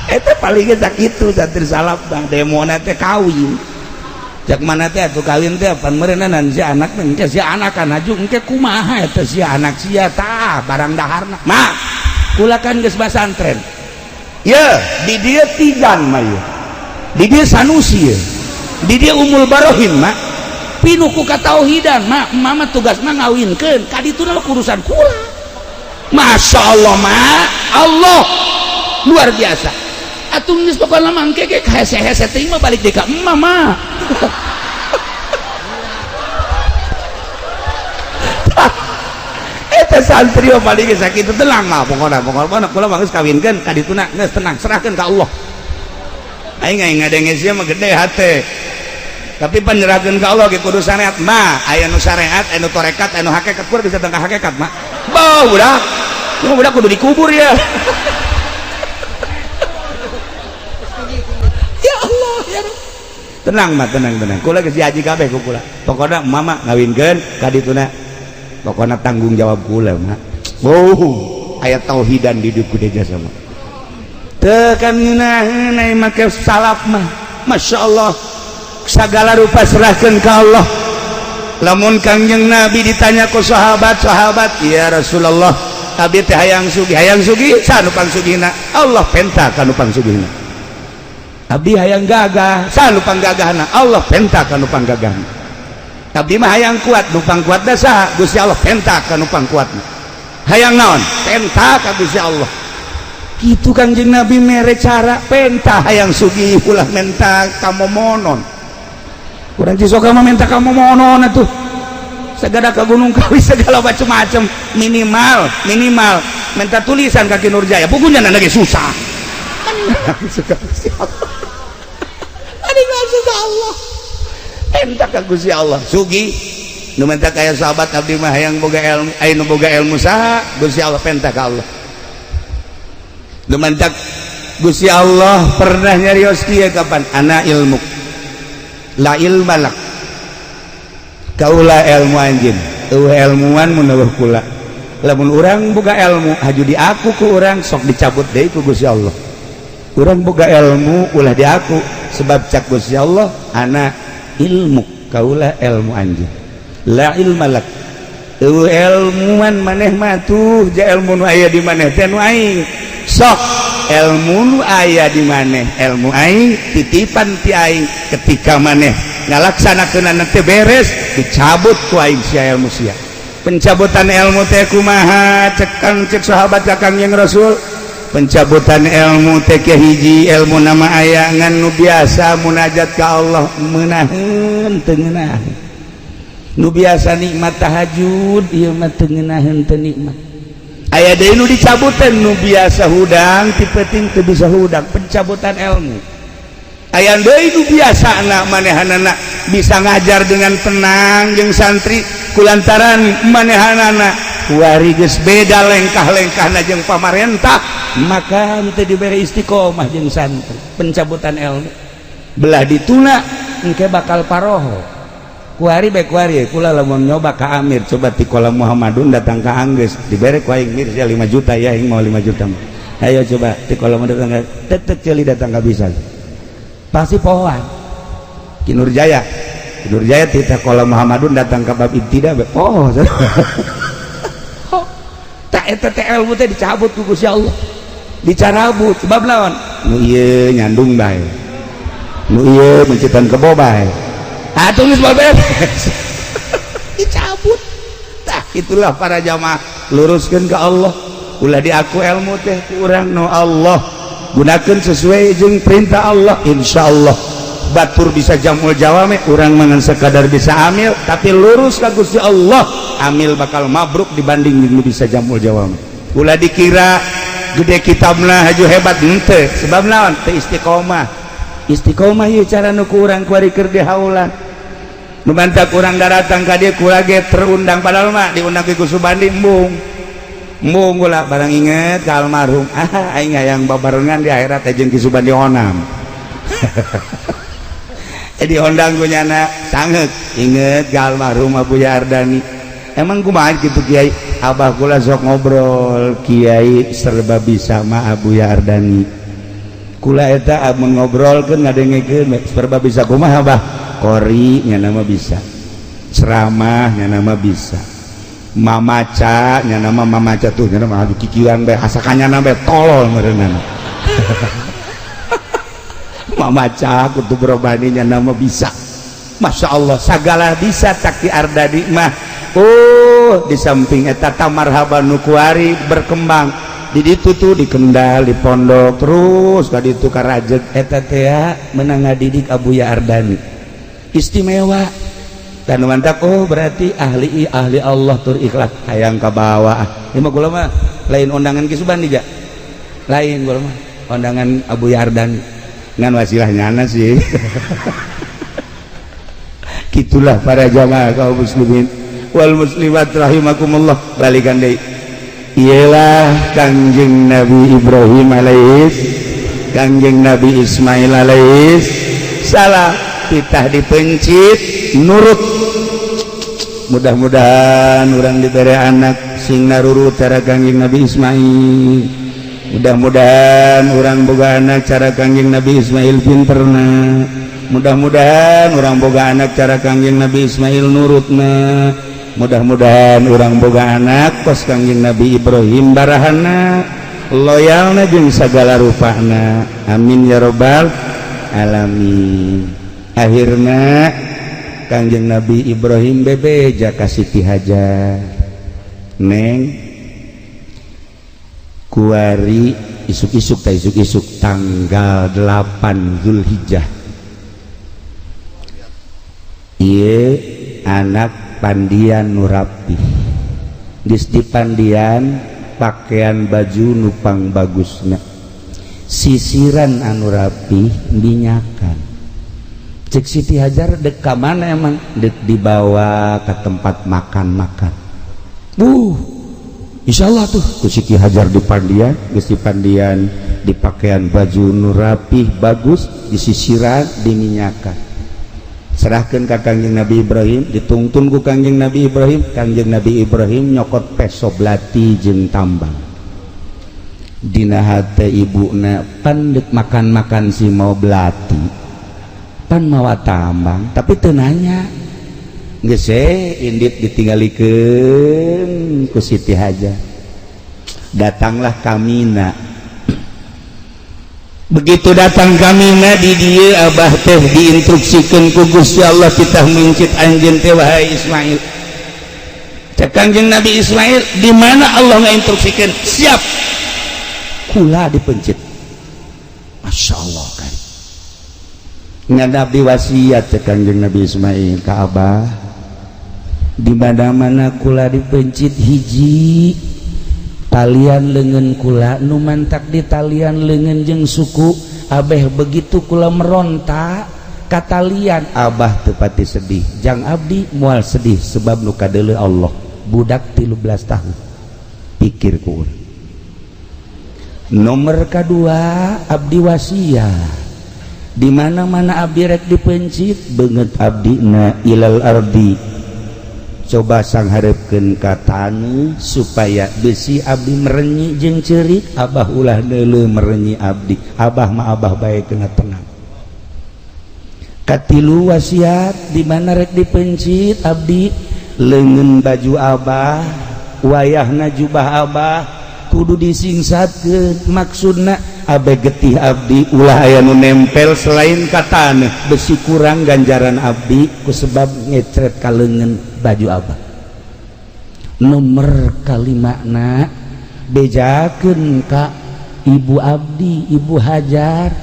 eta palingnya sakitu santri salaf mah demona teh kawin. Cak mana teh atuh kawin teh pan meureunna si anak engke si anak kan aju engke kumaha eta si anak sia tah barang daharna. Mak, kula kan geus basantren. Ye, di dieu Tijan mah ye. Di dieu Sanusi ye. Di dieu Umul Barohin mak. Pinuh ku katauhidan mak, mama tugasna ngawinkeun ka dituna urusan kula. Masya Allah mak, Allah luar biasa. Atuh geus pokona mah engke ge hese-hese teuing mah balik deui ka emak mah. Eta santri mah paling geus sakitu tenang mah pokona pokona kula mah geus kawinkeun ka dituna geus tenang serahkeun ka Allah. Aing aing ngadenge sia mah gede hate. Tapi penyerahkeun ka Allah ge kudu syariat mah, aya nu syariat, aya nu tarekat, aya nu hakikat, kudu bisa tentang hakikat mah. Bau budak. Cuma budak kudu dikubur ya. Ya Allah ya Rabb. Tenang mah, tenang tenang. Kula geus diaji kabeh ku kula. Pokona mama ngawinkeun ka dituna. Pokona tanggung jawab kula mah. Oh, aya tauhidan di dieu kudu jasa mah. Teu kan ngeunaheun ai make salaf mah. Masya Allah. Segala rupa serahkan ke Allah. Lamun Kangjeng Nabi ditanya ku sahabat-sahabat, ya Rasulullah, abdi teh hayang sugih saha nu pangsugihna? Allah penta ka nu pangsugihna. Abdi hayang gagah, saha nu panggagahna? Allah penta ka nu panggagahna. Abdi mah hayang kuat, nu pangkuatna saha? Gusti Allah penta ka nu pangkuatna. Hayang naon? Penta ka Gusti Allah. Kitu Kangjeng Nabi mere cara penta hayang sugih ulah menta kamomonon. Urang Cisoka mah minta kamu monon atuh. Segala ke Gunung Kawi segala macem-macem, minimal minimal minta tulisan kaki Nurjaya. Bukunya lagi susah. Suka Gusti Allah. Aduh Allah. Minta ka Gusti Allah. Sugi nu minta kaya sahabat abdi mah hayang boga ilmu, aya nu boga ilmu saha? Gusti Allah penta ka Allah. Nu minta Gusti Allah pernah nyarios kieu kapan? Ana ilmu. La ilma lak. Kaula ilmu anjeun. Eueuh ilmuan mun eueuh kula. Lamun urang boga ilmu haju diaku ku urang sok dicabut deui ku Gusti Allah. Urang boga ilmu ulah diaku sebab cak Gusti Allah ana ilmu kaula ilmu anjeun. La ilma lak. Eueuh ilmuan maneh mah tuh ja ilmu nu aya di maneh teh nu aing. Sok ilmu nu aya di maneh ilmu aing titipan ti aing ketika maneh ngalaksanakeunana teh beres dicabut ku aing sia ilmu sia. Pencabutan ilmu teh kumaha cek cek sahabat ka Kangjeng Rasul? Pencabutan ilmu teh hiji ilmu nama aya ngan nu biasa munajat ka Allah meunaheun teu ngeunaheun. Nu biasa nikmat tahajud ieu mah teu ngeunaheun teu nikmat. Aya deui nu dicabutan nu biasa hudang ti peuting teu bisa hudang, pencabutan ilmu. Aya deui nu biasana manehanana bisa ngajar dengan tenang jeung santri kulantaran manehanana kuari geus beda lengkah-lengkahna jeung pamarentah maka teu dibere istiqomah jeung santri, pencabutan ilmu. Belah dituna engke bakal paroho. Kuari bae kuari kula lamun nyoba ka Amir coba ti kolam Muhammadun datang ka Anggeus dibere ku aing mir sia 5 juta ya aing mau 5 juta. Ayo coba ti kolam datang ka tetek ceuli datang ka bisa. Pasti pohoan. Ki Nurjaya. Ki Nurjaya ti kolam Muhammadun datang ka bab ibtida bae poho. Tak eta teh ilmu teh dicabut ku Gusti Allah. Dicarabut sebab lawan nu ieu nyandung bae. Nu ieu mencitan kebo bae. Atuh geus beres. Dicabut. Tah itulah para jamaah luruskeun ka Allah. Ulah diaku ilmu teh ku urang nu Allah. Gunakeun sesuai jeung perintah Allah insyaallah. Batur bisa jamul jawame urang mah ngan sekadar bisa amil tapi lurus ka Gusti Allah. Amil bakal mabruk dibanding jeung bisa jamul jawame. Ulah dikira gede kitabna haju hebat henteu sebab naon teu istiqomah. Istiqomah ieu cara nu ku urang kuari keur di haulan. Nu mantak urang daratang ka dieu kula ge terundang padahal mah diundang ku Subandi embung. Embung kula barang inget ka almarhum. Ah aing hayang babarengan di akhirat teh jeung Ki Subandi Onam. Diondang ku nyana sanget inget ka almarhum Abuya Ardani. Emang kumaha gitu, Kiai? Abah kula sok ngobrol, Kiai serba bisa mah Abuya Ardani. Kula eta amun ngobrolkeun, ngadengekeun serba bisa. Kumaha, Abah? Qori nya nama bisa, ceramah nya nama bisa, mamaca nya nama mamaca tuh nya nama aduh kikieuan bae, asa kanyana bae tolol meureunana. Mamaca kutub robani nya nama bisa. Masya Allah, segala bisa Taki Ardani mah. Oh, di samping eta marhaban nu kuari berkembang di ditu tuh, di Kendal, di pondok, terus ka ditu ka Rajeg eta teh menang ngadidik Abuya Ardani istimewa dan mantap. Oh, berarti ahli ahli Allah tur ikhlas hayang ka bawah. Ini mah kula mah lain undangan Ki Subandi ja, lain, kula mah undangan Abuya Ardani ngan wasilah nyana sih. Gitulah para jamaah kaum muslimin wal muslimat rahimakumullah. Balikan deui, ialah Kangjeng Nabi Ibrahim alaihis, Kangjeng Nabi Ismail alaihis salam titah dipencit nurut. Mudah-mudahan urang diberi anak sing narurut cara Kangjeng Nabi Ismail. Mudah-mudahan urang boga anak cara Kangjeng Nabi Ismail pinterna. Mudah-mudahan urang boga anak cara Kangjeng Nabi Ismail nurutna. Mudah-mudahan urang boga anak kos Kangjeng Nabi Ibrahim, barahana, loyalna, jeung segala rupana. Amin ya robbal alamin. Akhirnya Kangjeng Nabi Ibrahim bebeja ka Siti Hajar, "Neng, kuari isuk-isuk ta, isuk-isuk tanggal 8 Zulhijjah ieu anak pandian nu rapih. Geus dipandian, pakaian baju nupang bagusna, sisiran anu rapih, minyakan." Cek Siti Hajar, "Dek ka mana emang?" "Dek dibawa ke tempat makan-makan." Insya Allah tuh ku Siti Hajar dipandian. Geus dipandian, dipakaian baju nu rapih bagus, disisiran, diminyakan, serahkan ke Kangjeng Nabi Ibrahim. Ditungtun ku Kangjeng Nabi Ibrahim. Kangjeng Nabi Ibrahim nyokot peso belati jeung tambang. Dina hate ibuna, "Pan dek makan-makan si mau belati, pan mawa tambang." Tapi teu nanya geus indit, ditinggalikeun ku Siti Hajar. Datanglah ka Mina. Begitu datang ka Mina, di dieu Abah teh diinstruksikan ku Gusti Allah, "Kita mencit anjeun teh, wahai Ismail." Cek Kangjeng Nabi Ismail, "Di mana Allah ngainstruksikan?" "Siap, kula dipencit." Masya Allah kan ngan abdi wasiat, cek Kangjeng Nabi Ismail ka Abah, "Di mana-mana kula dipencit, hiji, talian lengan kula nu mantak di talian lengan jeung suku abeh. Begitu kula meronta ka talian, Abah teu pati sedih. Jang abdi moal sedih sebab nu kadeuleu Allah." Budak 13 tahun pikir ku. "Nomor kedua, abdi wasiat, di mana-mana abdi rek dipencit, beungeut abdi na ilal ardi, coba sangharepkeun ka taneuh supaya besi abdi merenyi jeung ceurik. Abah ulah neuleuh merenyi abdi. Abah mah Abah bae kena tenang." Katilu wasiat, di mana rek dipencit abdi, leungeun baju Abah, wayahna jubah Abah kudu disingsatkeun. Maksudna abe getih abdi ulah aya nu nempel selain ka taneuh, besi kurang ganjaran abdi ku sebab ngecret ka leungeun baju Abah." Nomor kalimana, bejakeun ka ibu abdi, Ibu Hajar,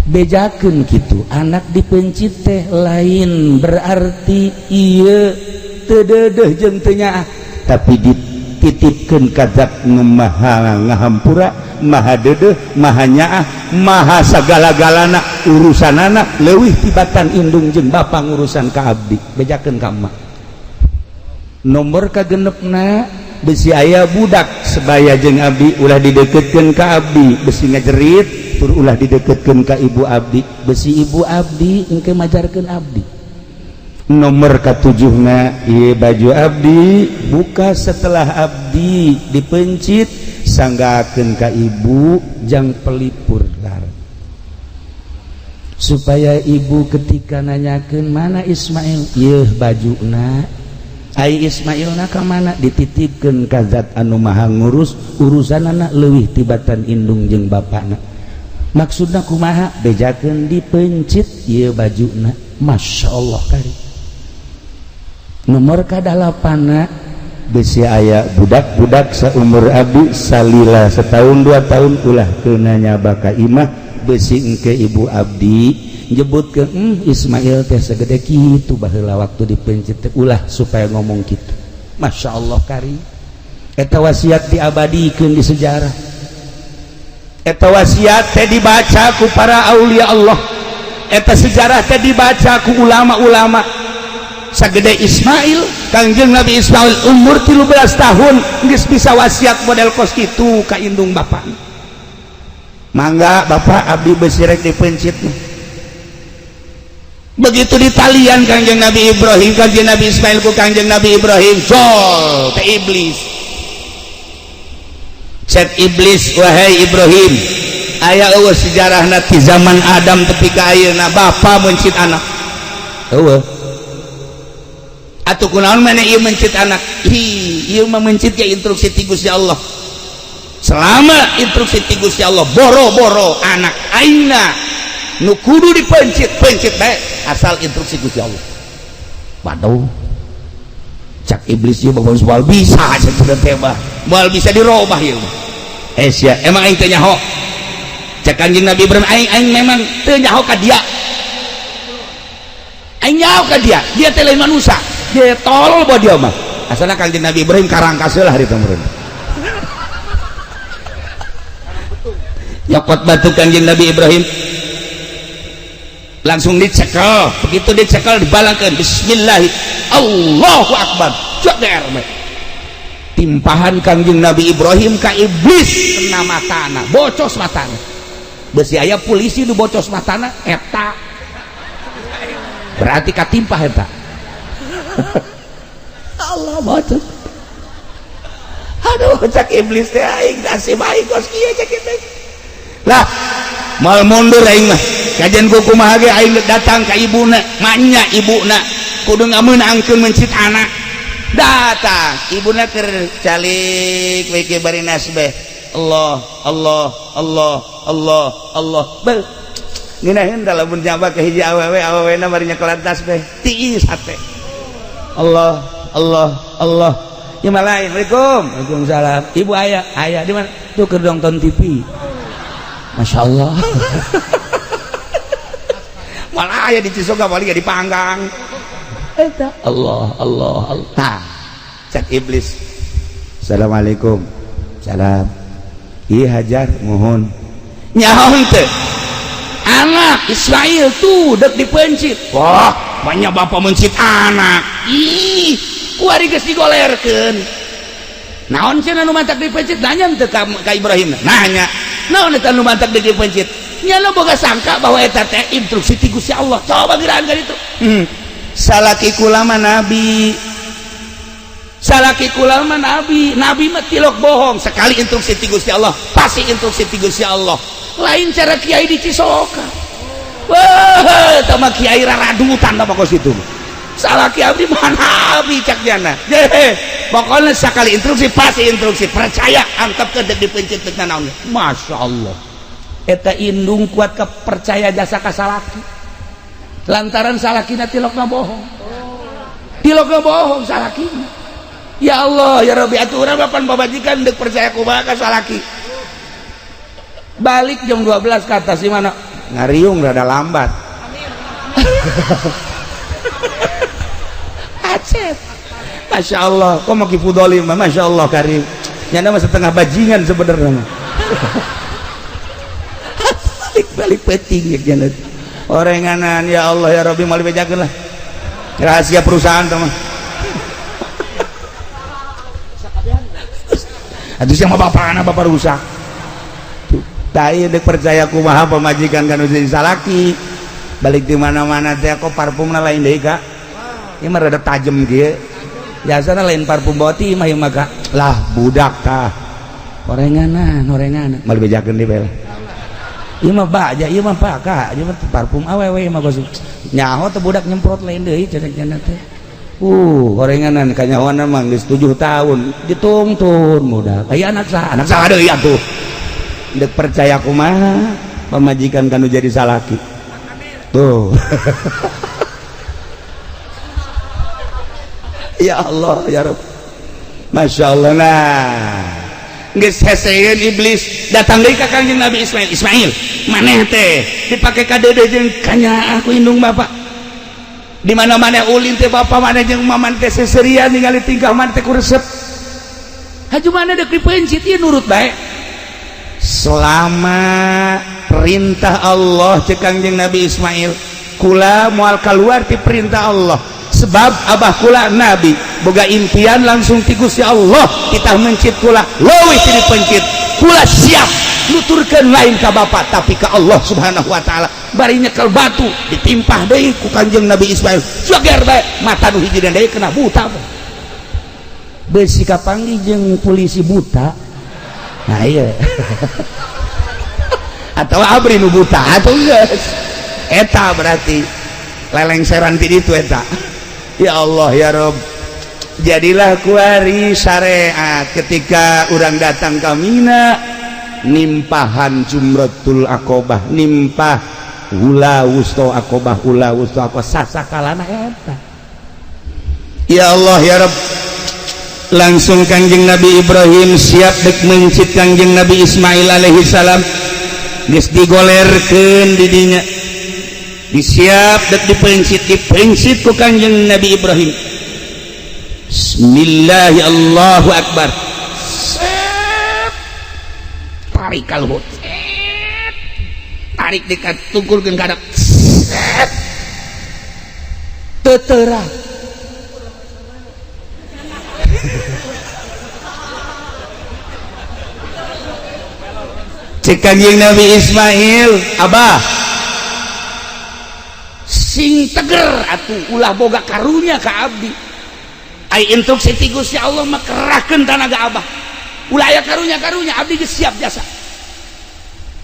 bejakeun kitu, anak dipencit teh lain berarti ieu teu deudeuh jeung teu nyaah, tapi dititipkeun ka zat nu maha ngahampura, maha deudeuh, maha nyaah, maha sagala-galana. Urusanana leuwih tibatan indung jeung bapa ngurusan ka abdi. Bejakeun ka emak. Nomor kagenepna, besi aya budak sebaya jeung abdi, ulah dideketkeun ka abdi, besi ngajerit. tur ulah dideketkeun ka ibu abdi, besi ibu abdi engke majarkeun abdi. Nomor katujuhna ieu baju abdi buka setelah abdi dipencit sanggakeun ka ibu jang pelipur lar, supaya ibu ketika nanyakeun mana Ismail, ieu bajuna, ai Ismailna ka mana, dititipkeun ka zat anu maha ngurus urusanana leuwih tibatan indung jeung bapana. Maksudna kumaha? Bejakeun dipencit ieu bajuna. Masya Allah kari. Nomor kadalapana besi aya budak-budak seumur abdi salila setahun 2 tahun ulah kena nyaba ka imah, besi engke ibu abdi nyebut ke Ismail teh segede kitu baheula waktu dipencit teh, ulah supaya ngomong kitu. Masya Allah kari. Eta wasiat diabadikeun di sejarah, eta wasiat teh dibaca ku para aulia Allah, eta sejarah teh dibaca ku ulama-ulama. Sagede Ismail, Kangjeng Nabi Ismail umur 13 tahun geus bisa wasiat model kos kitu ka indung bapak. Mangga bapak abdi besi rek dipencit. Begitu ditalian Kangjeng Nabi Ibrahim, Kangjeng Nabi Ismail ku Kangjeng Nabi Ibrahim, jol ke iblis. Cek iblis, wahai Ibrahim, aya eueuh sejarahna ti zaman Adam tepi ka ayeuna bapa mencit anak. Eueuh. Atuh kunaon maneh ieu mencit anak? Ih, ieu mah mencit ya instruksi ti Gusti Allah. Selama instruksi ti Gusti Allah boro-boro anak aingna nu kudu dipencit, pencit bae asal instruksi Gusti Allah. Waduh. Cak iblis ieu mah moal bisa cenah teh mah. Moal bisa dirobah ieu mah. Eh sia, emang aing teu nyaho. Cak Kanjeng Nabi Ibrahim, aing aing memang teu nyaho ka dia. Aing nyaho ka dia, dia teh lain manusia. Dia tolol buat dia mah. Asalna Kanjeng Nabi Ibrahim karangkas lah hari itu. Nyokot batu Kanjeng Nabi Ibrahim langsung dicekel, begitu dicekel dibalangkeun, bismillah, Allahu akbar, jeder timpahan Kanjeng Nabi Ibrahim ka iblis kena matana, bocos matana. Besi aya polisi nu bocos matana eta berarti katimpah eta. Allah bocos. Aduh, cak iblis teh aing nasib aing kos kieu cak iblis. Lah, moal mundur aing mah. Kajian ku kumaha ge aing datang ka ibuna, manya ibuna kudu ngameunangkeun mencit anak. Datang, ibuna keur calik we ke bari nasbeh. Allah, Allah, Allah, Allah, Allah. Beuh. Ngeunaheun da lamun nyaba ka hiji awewe, awewena bari nyekelan tasbeh. Tiis hate. Allah, Allah, Allah. Ya malain, Assalamualaikum. Waalaikumsalam. Ibu ayah, ayah di mana? Tuh keur nonton TV. Masya Allah. Malah ayah di Cisoga paling dipanggang. Eta Allah, Allah, Allah. Nah, cak iblis. Assalamualaikum. Salam. Iya hajar mohon. Nyaho teu. Anak Ismail tuh dek dipencit. Wah, banyak bapak mencit anak. Ih, kuari geus digolerkeun. Naon cenah nu mantak dipencit? Nanya teu ka Ibrahim. Nanya. Naon eta nu mantak dipencit? Nya lo boga sangka bahwa eta teh instruksi ti Gusti Allah. Coba giraan ka ditu. Salaki kula mah nabi. Salaki kula mah nabi. Nabi mah tilok bohong. Sekali instruksi ti Gusti Allah, pasti instruksi ti Gusti Allah. Lain cara kiai di Cisoka. Wah, eta mah kiai raradutan mah kos kitu. Salaki abdi mah nabi cak jana. Pokoknya sekali instruksi pasti instruksi. Percaya antep ke dek dipencit dek naon. Masya Allah. Eta indung kuat kepercaya jasa ka salaki. Lantaran salakina tilokna bohong. Tilokna bohong salakina. Ya Allah, ya Rabbi, atuh urang papan pabajikan dek percaya kumaha ka salaki. Balik jam 12 ke atas di mana? Ngariung rada lambat. Acet. Masya Allah, kok mau kifudoli mah, Masya Allah karim. Nyana mah setengah bajingan sebenarnya. Balik-balik peting ya nyana. Orenganan ya Allah ya Rabbi mau dibejakeun lah. Rahasia perusahaan teman. Atuh siapa bapakna bapak rusak. Tuh. Tah ieu deuk percaya kumaha pamajikan kan jadi salaki. Balik di mana-mana teh kok parfumna lain deui, Kak. Ieu mah rada tajem kieu. Biasana lain parfum boti mah ieu mah, Kak. Lah budak tah. Orenganan, orenganan. Mal bejakeun di bela. Ieu mah baja, ieu mah Pak, Kak. Ieu mah parfum awewe mah kos. Nyaho teh budak nyemprot lain deui cenah teh. Gorenganan kanyahoana mah geus 7 tahun ditungtun budak. Aya anak saha? Anak saha deui atuh. Deuk percaya kumaha pamajikan kanu jadi salaki. Tuh. Ya Allah ya Rabb. Masya Allah. Nah, geus heseeun iblis datang deui ka Kangjeng Nabi Ismail. Ismail, maneh teh dipake kadeudeuh jeung kanyaah ku indung bapak. Di mana-mana ulin teh bapak mana jeung maman teh seserian ningali tingkah maneh teh ku resep. Haju mana deuk dipeuncit ieu nurut bae. Selama perintah Allah cek Kangjeng Nabi Ismail, kula moal kaluar ti perintah Allah. Sebab abah kula nabi boga impian langsung ti Gusti Allah, kita mencit kula leuwih ti dipencit. Kula siap nuturkeun lain ka bapak tapi ka Allah Subhanahu wa taala. Bari nyekel batu ditimpah deui ku Kangjeng Nabi Ismail. Joger bae mata nu hiji deui kena buta. Beusi kapanggih jeung polisi buta. Nah iya. Atau abri nu buta atuh geus. Eta berarti lelengseran ti ditu eta. Ya Allah ya Rob. Jadilah kuari syariat ketika urang datang ka Mina nimpahan Jumratul Aqobah, nimpah ula wusto Aqobah, ula wusto Aqobah sasakalana eta. Ya Allah ya Rob. Langsung Kangjeng Nabi Ibrahim siap dek mencit Kangjeng Nabi Ismail alaihi salam. Geus digolerkeun di dinya. Disiap dek dipencit, dipencit ku Kangjeng Nabi Ibrahim. Bismillahirrahmanirrahim. Allahu akbar. Sep. Tarik kaluhur. Sep. Tarik dekat tungkulkeun ka hadap. Sep. Tetera. Cek Kangjeng Nabi Ismail, abah sing teger atuh ulah boga karunya ka abdi. Ai instruksi ti Gusti Allah mah kerahkeun tanaga abah. Ulah aya karunya-karunya abdi geus siap jasa.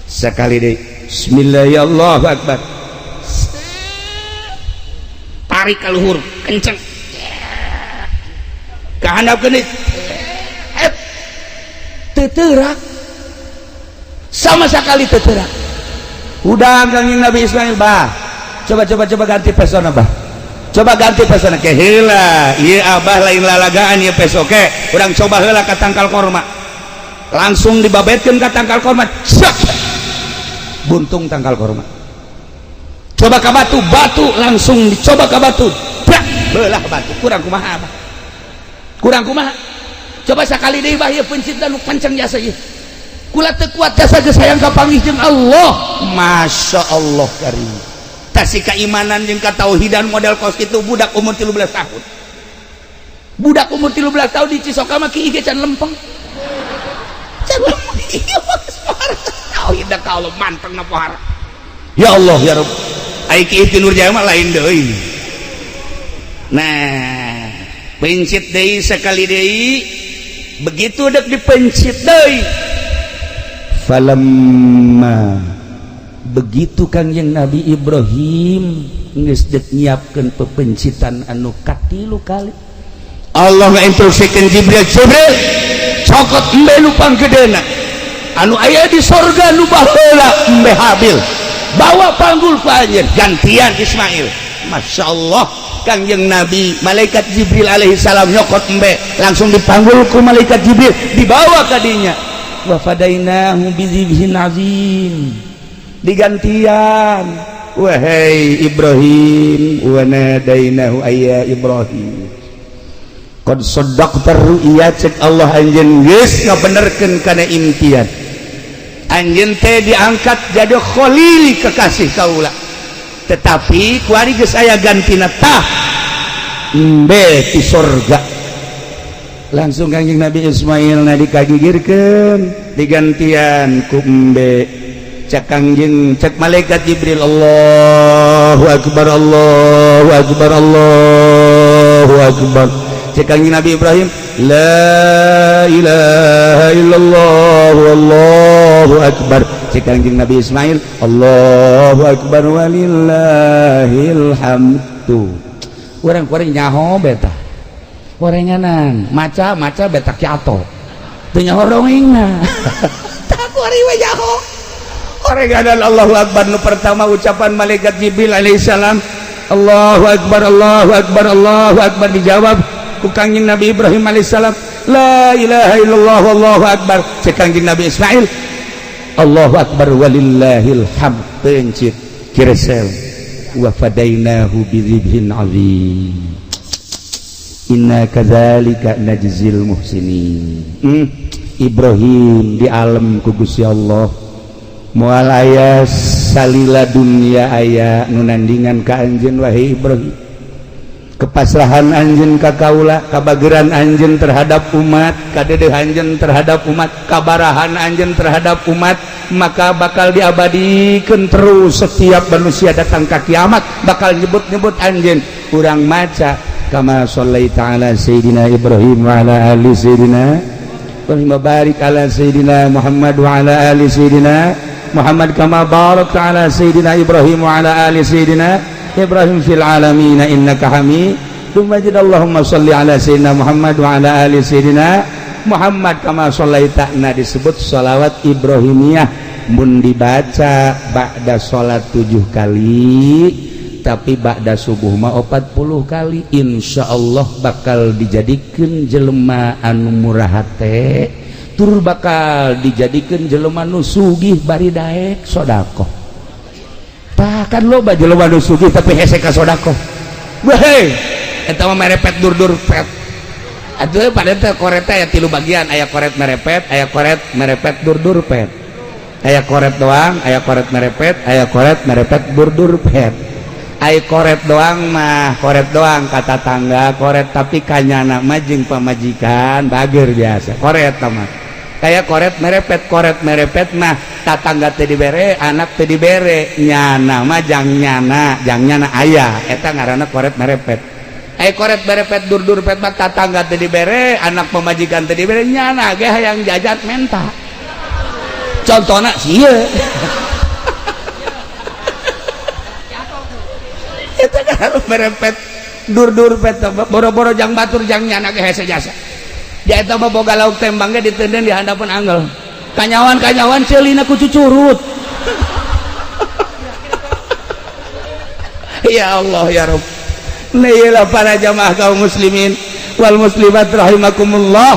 Sekali deui, bismillahirrahmanirrahim, akbar. Tarik ka luhur kenceng. Ka handapkeun deui. Teu teurak. Sama sekali teu teurak. Udah Kangjeng Nabi Ismail, bah. Coba coba coba ganti pesona, bah. Coba ganti pesona ke heula. Ieu abah lain lalagaan ieu peso ke. Urang coba heula ka tangkal korma. Langsung dibabetkeun ka tangkal korma. Cek. Buntung tangkal korma. Coba ka batu, batu langsung dicoba ka batu. Brak, belah batu. Kurang kumaha abah? Kurang kumaha? Coba sakali deui bah ieu peuncitna nu kenceng jasa ieu. Kula teu kuat jasa geus hayang kapanggih jeung Allah. Masya Allah karim. Tasih keimanan jeung katauhidan model kos kitu budak umur 13 tahun. Budak umur 13 tahun di Cisoka mah kieu can lempeng. Can lempeng ieu mah geus pohara. Tauhid da ka Allah mantengna pohara. Ya Allah ya Rabb. Ai kieu ti Nurjaya mah lain deui. Nah, pencit deui sekali deui. Begitu dek dipencit deui. Falamma begitu Kangjeng Nabi Ibrahim geus dek nyiapkeun pepencitan anu katilu kali, Allah ngainstruksikeun Jibril, Jibril cokot embe nu panggedena anu aya di sorga nu baheula embe Habil, bawa panggul ku anjeun gantian Ismail. Masya Allah, Kangjeng Nabi malaikat Jibril alaihi salam nyokot embe langsung dipanggul ku malaikat Jibril dibawa ka dinya. Wa fadainahu bizibhin azim, digantian. Wahai Ibrahim, wa nadainahu ayya Ibrahim qad saddaqta ru'ya, cek Allah anjeun geus ngabenerkeun kana impian anjeun teh diangkat jadi khalil kekasih kaula, tetapi kuari geus aya gantina tah embe ti sorga. Langsung Kangjeng Nabi Ismail na dikagigirkeun, digantian ku embe. Cek Kangjeng, cek malaikat Jibril, Allahu akbar, Allahu akbar, Allahu akbar. Cek Kangjeng Nabi Ibrahim, la ilaha illallah, Allahu akbar. Cek Kangjeng Nabi Ismail, Allahu akbar walillahil hamdu. Urang-urang nyaho beta. Orenganan, maca-maca beta kiato. Teu nyaho dongengna. Tah kuari we nyaho. Orenganan Allahu akbar nu pertama ucapan malaikat Jibril alaihissalam, Allahu akbar, Allahu akbar, Allahu akbar, dijawab ku Kangjeng Nabi Ibrahim alaihissalam, la ilaha illallah, Allahu akbar. Cek Kangjeng Nabi Ismail, Allahu akbar walillahil hamd. Pencit kiresel wa fadainahu bidzibhin azim. Inna kadzalika najzil muhsinin. Ibrahim di alam ku Gusti Allah. Moal aya salila dunia aya nu nandingan ka anjeun wahai Ibrahim. Kepasrahan anjeun ka kaula, kabageran anjeun terhadap umat, kadedeh anjeun terhadap umat, kabarahan anjeun terhadap umat, maka bakal diabadikeun terus. Setiap manusia datang ka kiamat bakal nyebut-nyebut anjeun. Urang maca kama shallaita ala sayidina Ibrahim wa ala ali sayidina Ibrahim, barik ala sayidina Muhammad wa ala ali sayidina Muhammad kama barakta ala sayidina Ibrahim wa ala ali sayidina Ibrahim fil alamin innaka Hamidum Majid. Allahumma shalli ala sayidina Muhammad wa ala ali sayidina Muhammad kama shallaita. Nah, disebut sholawat Ibrahimiyah mun dibaca ba'da salat 7 kali, tapi ba'da subuh mah 40 kali, insyaallah bakal dijadikeun jelema anu murah hate, tur bakal dijadikeun jelema nu sugih bari daek sedekah. Tah kan loba jelema nu sugih tapi hese ka sedekah. Weh, eta mah merepet dur-dur pet. Atuh pada teh koret teh aya 3 bagian, aya koret merepet, aya koret merepet dur-dur pet. Aya koret doang, aya koret merepet, aya koret merepet dur-dur pet. Ai koret doang mah koret doang kata tangga koret, tapi kanyana mah jeung pamajikan bager biasa koret mah. Kayak koret merepet, koret merepet mah tatangga teu dibere, anak teu dibere, nyana mah jang nyana, jang nyana aya, eta ngaranna koret merepet. Ai koret merepet dur-dur pet mah tatangga teu dibere, anak pamajikan teu dibere, nyana ge hayang jajan menta. Contohna sieun. Eta harus merepet dur-dur pet boro-boro jang batur jang nyana ge hese jasa. Dia eta mah boga lauk tembang ge ditenden di handapeun anggel. Kanyawan-kanyawan ceulina ku cucurut. Ya Allah ya Rabb. Nailah para jamaah kaum muslimin wal muslimat rahimakumullah.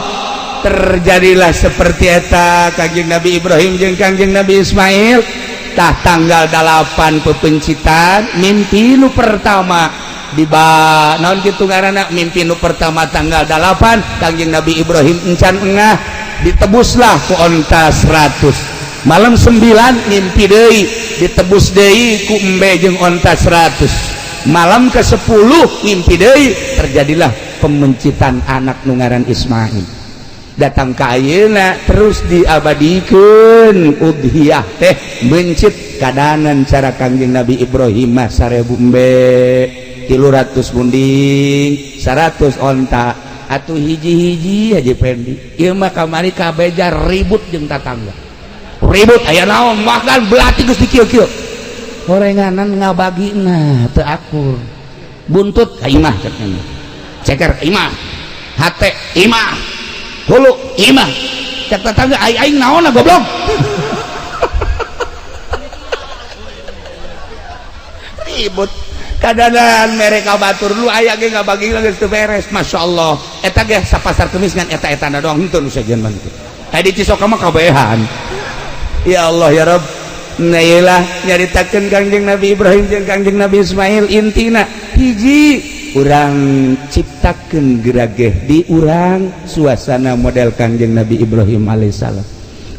Terjadilah seperti eta Kangjeng Nabi Ibrahim jeung Kangjeng Nabi Ismail. Tah tanggal 8 pepencitan mimpi nu pertama di ba naon kitu ngaranna mimpi nu pertama tanggal 8 Kangjeng Nabi Ibrahim encan engah ditebuslah ku onta 100. Malam 9 mimpi deui ditebus deui ku embe jeung onta 100. Malam ke-10 mimpi deui terjadilah pemencitan anak nu ngaran Ismail. Datang ka ayeuna terus diabadikeun udhiyah teh mencit kadanan cara Kangjeng Nabi Ibrahim mah 1000 embe 300 munding 100 onta atuh hiji-hiji Haji Pendi ieu mah kamari kabeja ribut jeung tatangga ribut aya naon makan belati geus dikieu-kieu horenganan ngabagina teu akur buntut ka imah cek ceker imah hate imah hulu imah cek tetangga aing aing naon goblok. Ribut kadanan mereka batur lu aya ge ngabagi geus teu beres. Masya Allah eta ge sapasar kemis ngan eta-etana doang henteu nu sejen mah kitu. Tadi Cisoka mah kabehan. Ya Allah ya Rabb. Nah iyalah nyaritakeun Kangjeng Nabi Ibrahim jeung Kangjeng Nabi Ismail intina hiji urang ciptakeun gerageh di urang suasana model Kangjeng Nabi Ibrahim alaihissalam.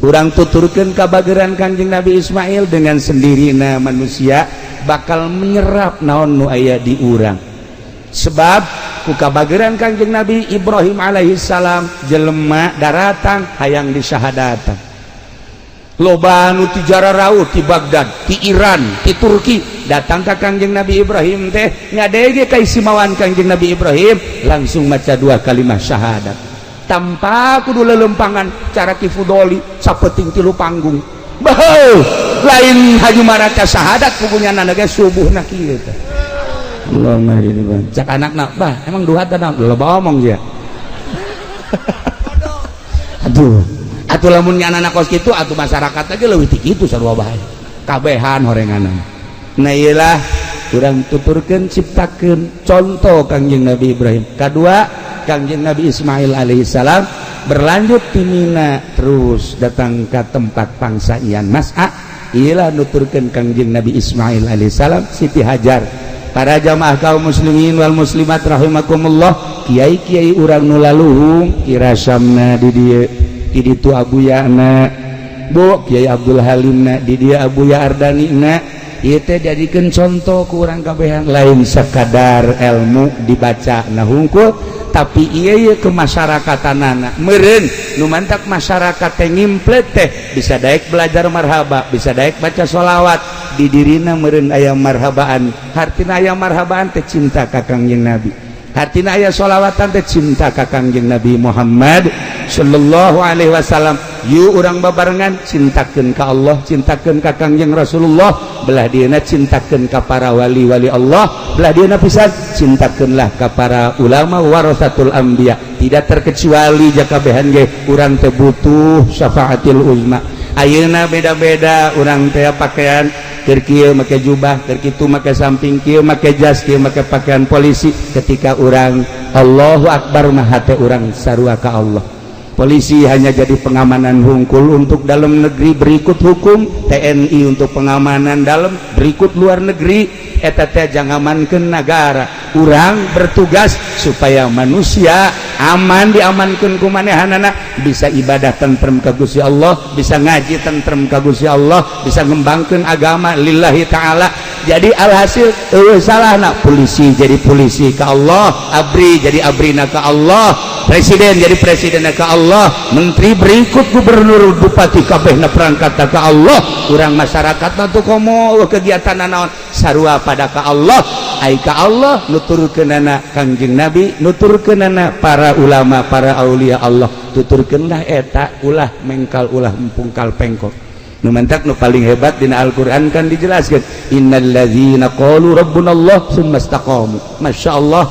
Urang tuturkeun kabageran Kangjeng Nabi Ismail dengan sendirina manusia bakal menyerap naon nu aya di urang. Sebab ku kabageran Kangjeng Nabi Ibrahim alaihi salam, jelema daratang hayang disyahadatan. Loba nu ti jararauh, ti Baghdad, ti Iran, ti Turki datang ka Kangjeng Nabi Ibrahim teh, ngadege kaistimewaan Kangjeng Nabi Ibrahim, langsung maca dua kalimat syahadat tanpa kudu lelempangan cara Ki Fudoli sapeting tilu panggung. Baheu lain haju maraca syahadat, pugunya nana ge subuhna kieu teh. Allahumma ini bang. Cak anakna, "Bah, emang dua tanah loba omong ya." Aduh, atuh lamun anak kos kitu atuh masyarakat aja leuwih ti kitu, sarua bae. Kabehan horenganan. Nah, iyalah urang tuturkeun, ciptakeun contoh Kangjeng Nabi Ibrahim. Kadua, Kangjeng Nabi Ismail alaihi salam berlanjut ti Mina terus datang ke tempat pangsaian Mas'a. Iyalah nuturkeun Kangjeng Nabi Ismail alaihi salam, Siti Hajar. Para jamaah kaum muslimin wal muslimat rahimakumullah, kiai-kiai urang nu laluhung, Ki Rasamna di dieu, di ditu Abuya na, Bu Kiai Abdul Halim na di dieu, Abuya Ardani na. Ieu teh jadikeun contoh ku urang kabehan, lain sekadar ilmu dibaca nah hungkul, tapi iya iya kemasyarakatan meureun nu mantak masyarakat teh ngimplet teh bisa daek belajar marhaba, bisa daek baca sholawat di dirina meureun aya marhabaan. Hartina aya marhabaan teh cinta ka Kangjeng Nabi, hartina aya sholawatan teh cinta ka Kangjeng Nabi Muhammad sallallahu alaihi wasallam. Yuk urang babarengan cintakeun ka Allah, cintakeun ka Kangjeng Rasulullah, belah dieuna cintakeun ka para wali-wali Allah, belah dieuna pisan cintakeunlah ka para ulama warasatul anbiya. Tidak terkecuali jakabehan ge urang teh butuh syafaatil uzma. Ayeuna beda-beda urang teh pakaian, keur kieu make jubah, keur kitu make samping, kieu make jas, kieu make pakaian polisi. Ketika urang Allahu Akbar mah hate urang sarua ka Allah. Polisi hanya jadi pengamanan hungkul untuk dalam negeri, berikut hukum. TNI untuk pengamanan dalam, berikut luar negeri. Eta teh jangamankeun negara. Urang bertugas supaya manusia aman, diamankeun ku manehanana, bisa ibadah tentrem ka Gusti Allah, bisa ngaji tentrem ka Gusti Allah, bisa ngembangkeun agama lillahi ta'ala. Jadi alhasil eueuh salahna polisi jadi polisi ka Allah, ABRI jadi ABRI-na ka Allah, presiden jadi presiden ka Allah, menteri, berikut gubernur, bupati, kabehna perangkat ka Allah. Urang masyarakat tuh komo kegiatan naon sarua pada ka Allah. Ai ka Allah nuturkeunana Kangjeng Nabi, nuturkeunana para ulama, para aulia Allah. Tuturkeunlah eta, ulah mengkal, ulah empungkal pengkok. Nu mantak nu paling hebat dina Al-Qur'an kan dijelaskan, innalladzina qalu rabbunallah tsumma istaqamu. Masyaallah,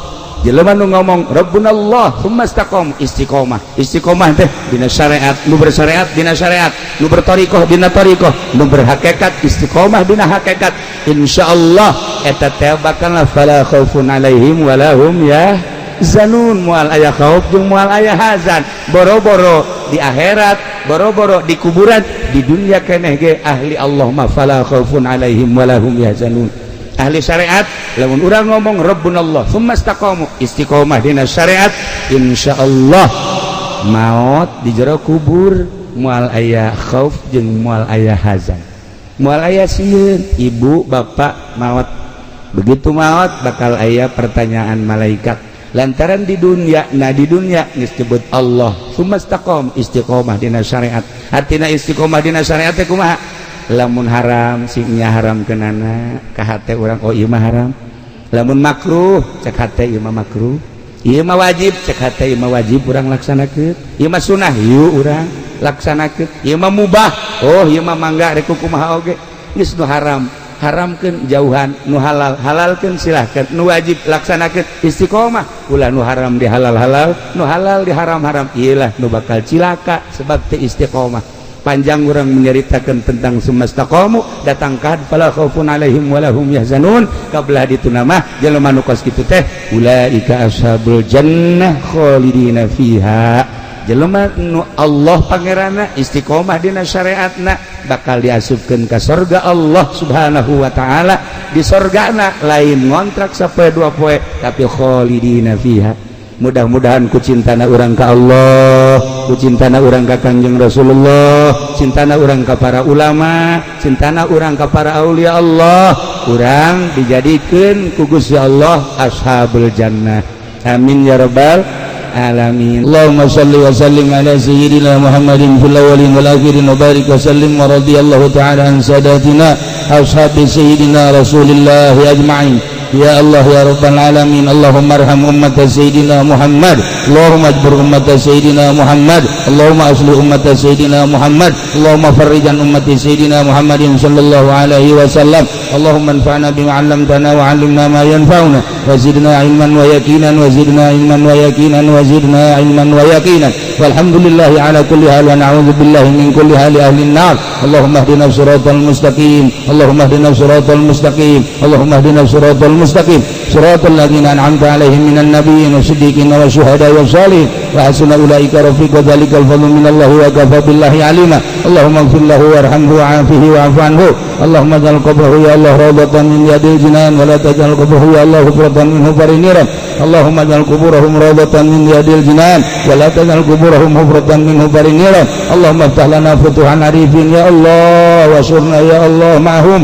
jelema nu ngomong rabbunallah tsumma istaqamu, istiqomah. Istiqomah teh dina syariat, nu bersyariat dina syariat, nu berthariqah dina thariqah, nu berhakikat istiqomah dina hakikat. Insyaallah eta teh bakal fala khaufun alaihim wala hum yahzanun, moal aya khauf jeung moal aya hazan. Boro-boro di akhirat, boro-boro di kuburan, di dunia keneh ge ahli Allah mah fala khaufun alaihim wala hum yahzanun. Ahli syariat, lamun urang ngomong rabbunallah tsumma istaqamu, istiqomah dina syariat, insyaallah maot di jero kubur moal aya khauf jeung moal aya hazan, moal aya sieun. Ibu bapak maot, begitu maot bakal aya pertanyaan malaikat, lantaran di dunia, nah di dunia disebut Allah tsumma istaqam, istiqomah dina syariat. Artina istiqomah dina syariat teh kumaha? Lamun haram singnya haram kenana ka hate urang, oh ieu mah haram. Lamun makruh, cek hate ieu mah makruh. Ieu mah wajib, cek hate ieu mah wajib, urang laksanakeun. Ieu mah sunah, yuk urang laksanakeun. Ieu mah mubah, oh ieu mah mangga, rek kumaha oge. Geus nu haram haramkeun, jauhan. Nu halal halalkeun, silahkan. Nu wajib laksanakeun, istiqomah. Ulah nu haram di halal halal, nu halal di haram haram. Iyalah nu bakal cilaka sebab teu istiqomah. Panjang orang menyeritakan tentang sumastaqamu datangkan fala khaufun alaihim walahum yahzanun. Kabelah ditu nama jelema nu kos kitu teh ulaika ashabul jannah khalidina fiha. Jelema nu Allah pangeranna, istiqomah dina syariatna, bakal diasupkeun ka sorga Allah Subhanahu wa taala. Di sorgana lain ngontrak sapoe dua poe, tapi khalidina fiha. Mudah-mudahan ku cintana urang ka Allah, ku cintana urang ka Kangjeng Rasulullah, cintana urang ka para ulama, cintana urang ka para aulia Allah, Urang dijadikan ku Gusti Allah ashabul jannah. Amin ya rabbal alamin. Allahumma salli wa sallim ala sayyidina Muhammadin fil awwalin wal akhirin wa barik wa sallim wa radiyallahu ta'ala an sadatina ashabi sayyidina Rasulillah ajma'in. Ya Allah ya Rabbal alamin. Allahumma arham ummat sayyidina Muhammad. Allahumma ajbur ummat sayyidina Muhammad. Allahumma aslih ummat sayyidina Muhammad. Allahumma farrijan ummati sayyidina Muhammadin sallallahu alaihi wasallam. Allahumma anfa'na bima 'allamtana wa 'allimna ma yanfa'una wa zidna 'ilman wa yaqinan wa zidna 'ilman wa yaqinan wa zidna 'ilman wa yaqinan. Walhamdulillahi ala kulli hal wa na'udzu billahi min kulli hali ahli an-nar. Allahumma ihdina siratal mustaqim. Allahumma ihdina siratal mustaqim. Allahumma ihdina siratal mustaqim. Siratal ladzina an'amta 'alaihim minan nabiyyin wasiddiqin wasyuhada'i wassalihin wa hasuna ulaika rafiqa. Dzalikal fadlu minallahi wa kafa billahi alima. Allahumma ighfir lahu warhamhu wa'afihi wa'fu anhu. Allahumma ij'al qabrahu ya Allah rawdatan min riyadil jinan wa la taj'al qabrahu ya Allah hufratan min hufarin niran. Allahumma ij'al quburahum rawdatan min riyadil jinan wa la taj'al quburahum hufratan min hufarin niran. Allahumma iftah lana futuhan arifin ya Allah wa surna ya Allah ma'hum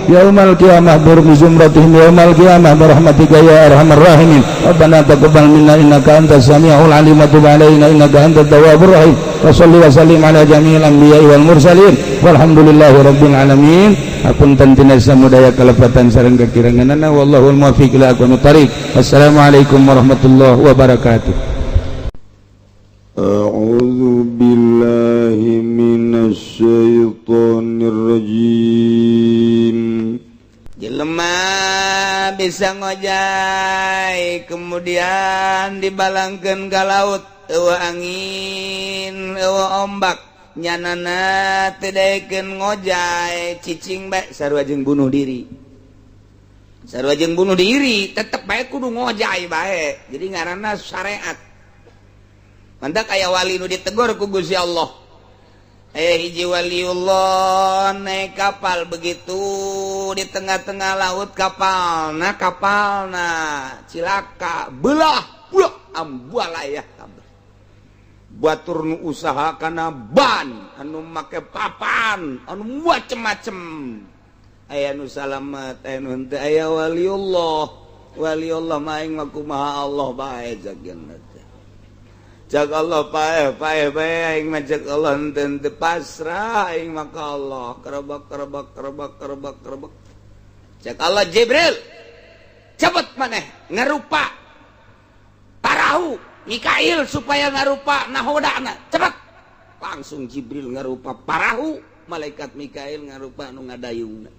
yaumal qiyamah bi zumratihim yaumal qiyamah bi rahmatika ya arhamar rahimin. Rabbana taqabbal minna innaka antas samiul alim wa tub alaina innaka antat tawwabur rahim. Wa salli wa sallim ala jami'il anbiya'i wal mursalin walhamdulillahi rabbil alamin. Apunten tina samudaya kalepatan sareng kekiranganana, wallahul muwaffiq ila aqwamit thariq. Wassalamualaikum warahmatullahi wabarakatuh. A'udzu billahi minasy syaithanir rajim. Jelema bisa ngojay kemudian dibalangkeun ka laut, eueuh angin eueuh ombak, nyanana teu daekeun ngojay, cicing bae, sarua jeung bunuh diri. Sarua jeung bunuh diri, tetep bae kudu ngojay bae. Jadi ngaranna syariat. Mantak aya wali nu ditegur ku Gusti Allah. Hiji waliullah naik kapal, begitu di tengah-tengah laut kapal nah cilaka, belah belah ambualayah kabeh. Batur nu usaha kana ban, anu make papan, anu macem-macem, aya nu salamet, aya nu henteu. Aya waliullah, waliullah mah aing mah kumaha Allah bae jageuna. Cak Allah paeh paeh paeh, aing mah cek Allah henteu henteu, pasrah aing mah ka Allah. Kerebak kerebak kerebak kerebak kerebak. Cek Allah, "Jibril, cepet maneh ngarupa parahu, Mikail supaya ngarupa nahodana, cepet." Langsung Jibril ngarupa parahu, malaikat Mikail ngarupa nu ngadayungna.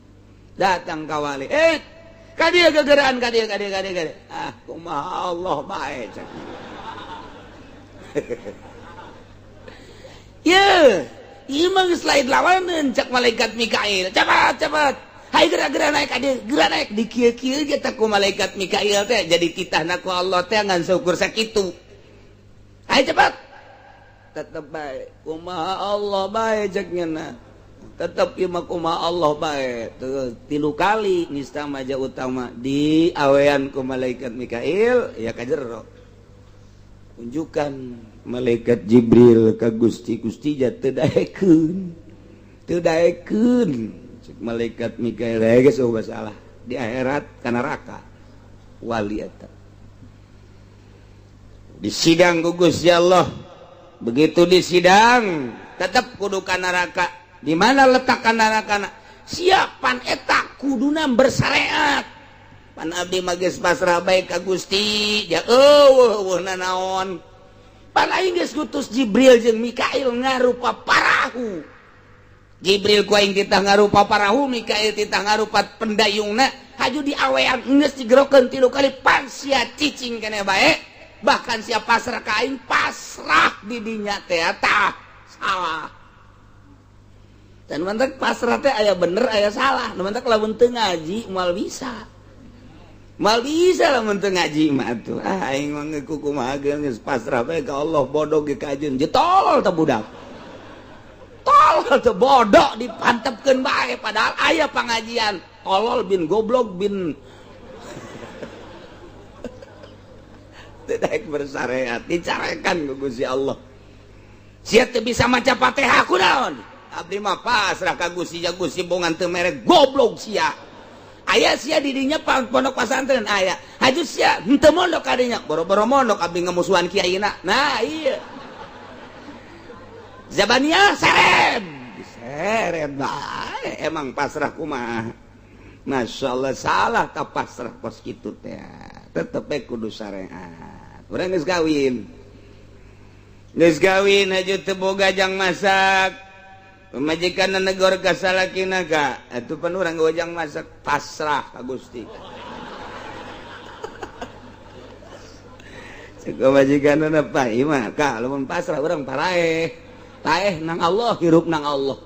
Datang ka wali, "Eh, ka dieu gegeraan, ka dieu, ka dieu, ka dieu, ka dieu." "Ah, kumaha Allah bae," cek. Ye, ieu mah geus lain lawaneun, cek malaikat Mikail. "Cepat, cepat. Hai, gerak-gerak naik ade, gerak naik." Di kieu-kieu ge teh ku malaikat Mikail teh jadi titahna ku Allah teh ngan saukur sakitu. "Hai, cepat." Tetep bae kumaha Allah bae cek nyeuna. Tetep ieu mah kumaha Allah bae. Tuh, tilu kali nista maja utama di awean ku malaikat Mikail ya ka jero. Unjukan malaikat Jibril ka Gusti, "Gusti, ja teu daekeun. Teu daekeun." Cek malaikat Mikail, "Geus euweuh masalah, di akhirat ka neraka wali eta." Di sidang ku Gusti Allah, begitu di sidang tetep kudu ka neraka. Di mana letak ka neraka? Siapan eta kuduna bersyariat. Pan abdi mah geus pasrah bae ka Gusti, ja euweuh euweuh nanaon. Pan aing geus ngutus Jibril jeung Mikail ngarupa parahu. Jibril ku aing titah ngarupa parahu, Mikail titah ngarupa pendayungna, haju diawean geus digerokeun tilu kali, pan sia cicing keneh bae. Bahkan sia pasrah ka aing, pasrah di dinya teh tah salah. Dan mantak pasrah teh aya bener aya salah. Nu mantak lamun teu ngaji moal bisa. Mal bisa lah mun teu ngaji mah atuh. Ah, aing mah kumaha geus pasrah bae ka Allah, bodoh ge kajeun. Je tolol teh budak. Tolol teh bodoh dipantepkeun bae padahal aya pangajian. Tolol bin goblok bin teu daek bersyariat, dicarekan ku Gusti Allah. Sia teu bisa maca Fatihah kunaon? Abdi mah pasrah ka Gusti, ja Gusti bongan teu mere, goblok sia. Aya sia didinya pondok pesantren aya. Haju sia henteu mondok kadinya, boro-boro mondok abdi ngamusuhan kiaina. Nah, iya. Zabaniyah seret. Seret bae emang pasrah kumaha. Masya Allah salah tak pasrah kos kitu teh. Tetep bae kudu syariat. Urang geus kawin. Geus kawin haju teu boga jang masak. Pemajikan negor ka salakina ka atuh pan urang gojang masak pasrah ka Gusti. Cek pamajikanna pa ieu mah ka lamun pasrah urang paraeh. Paeh nang Allah hirup nang Allah.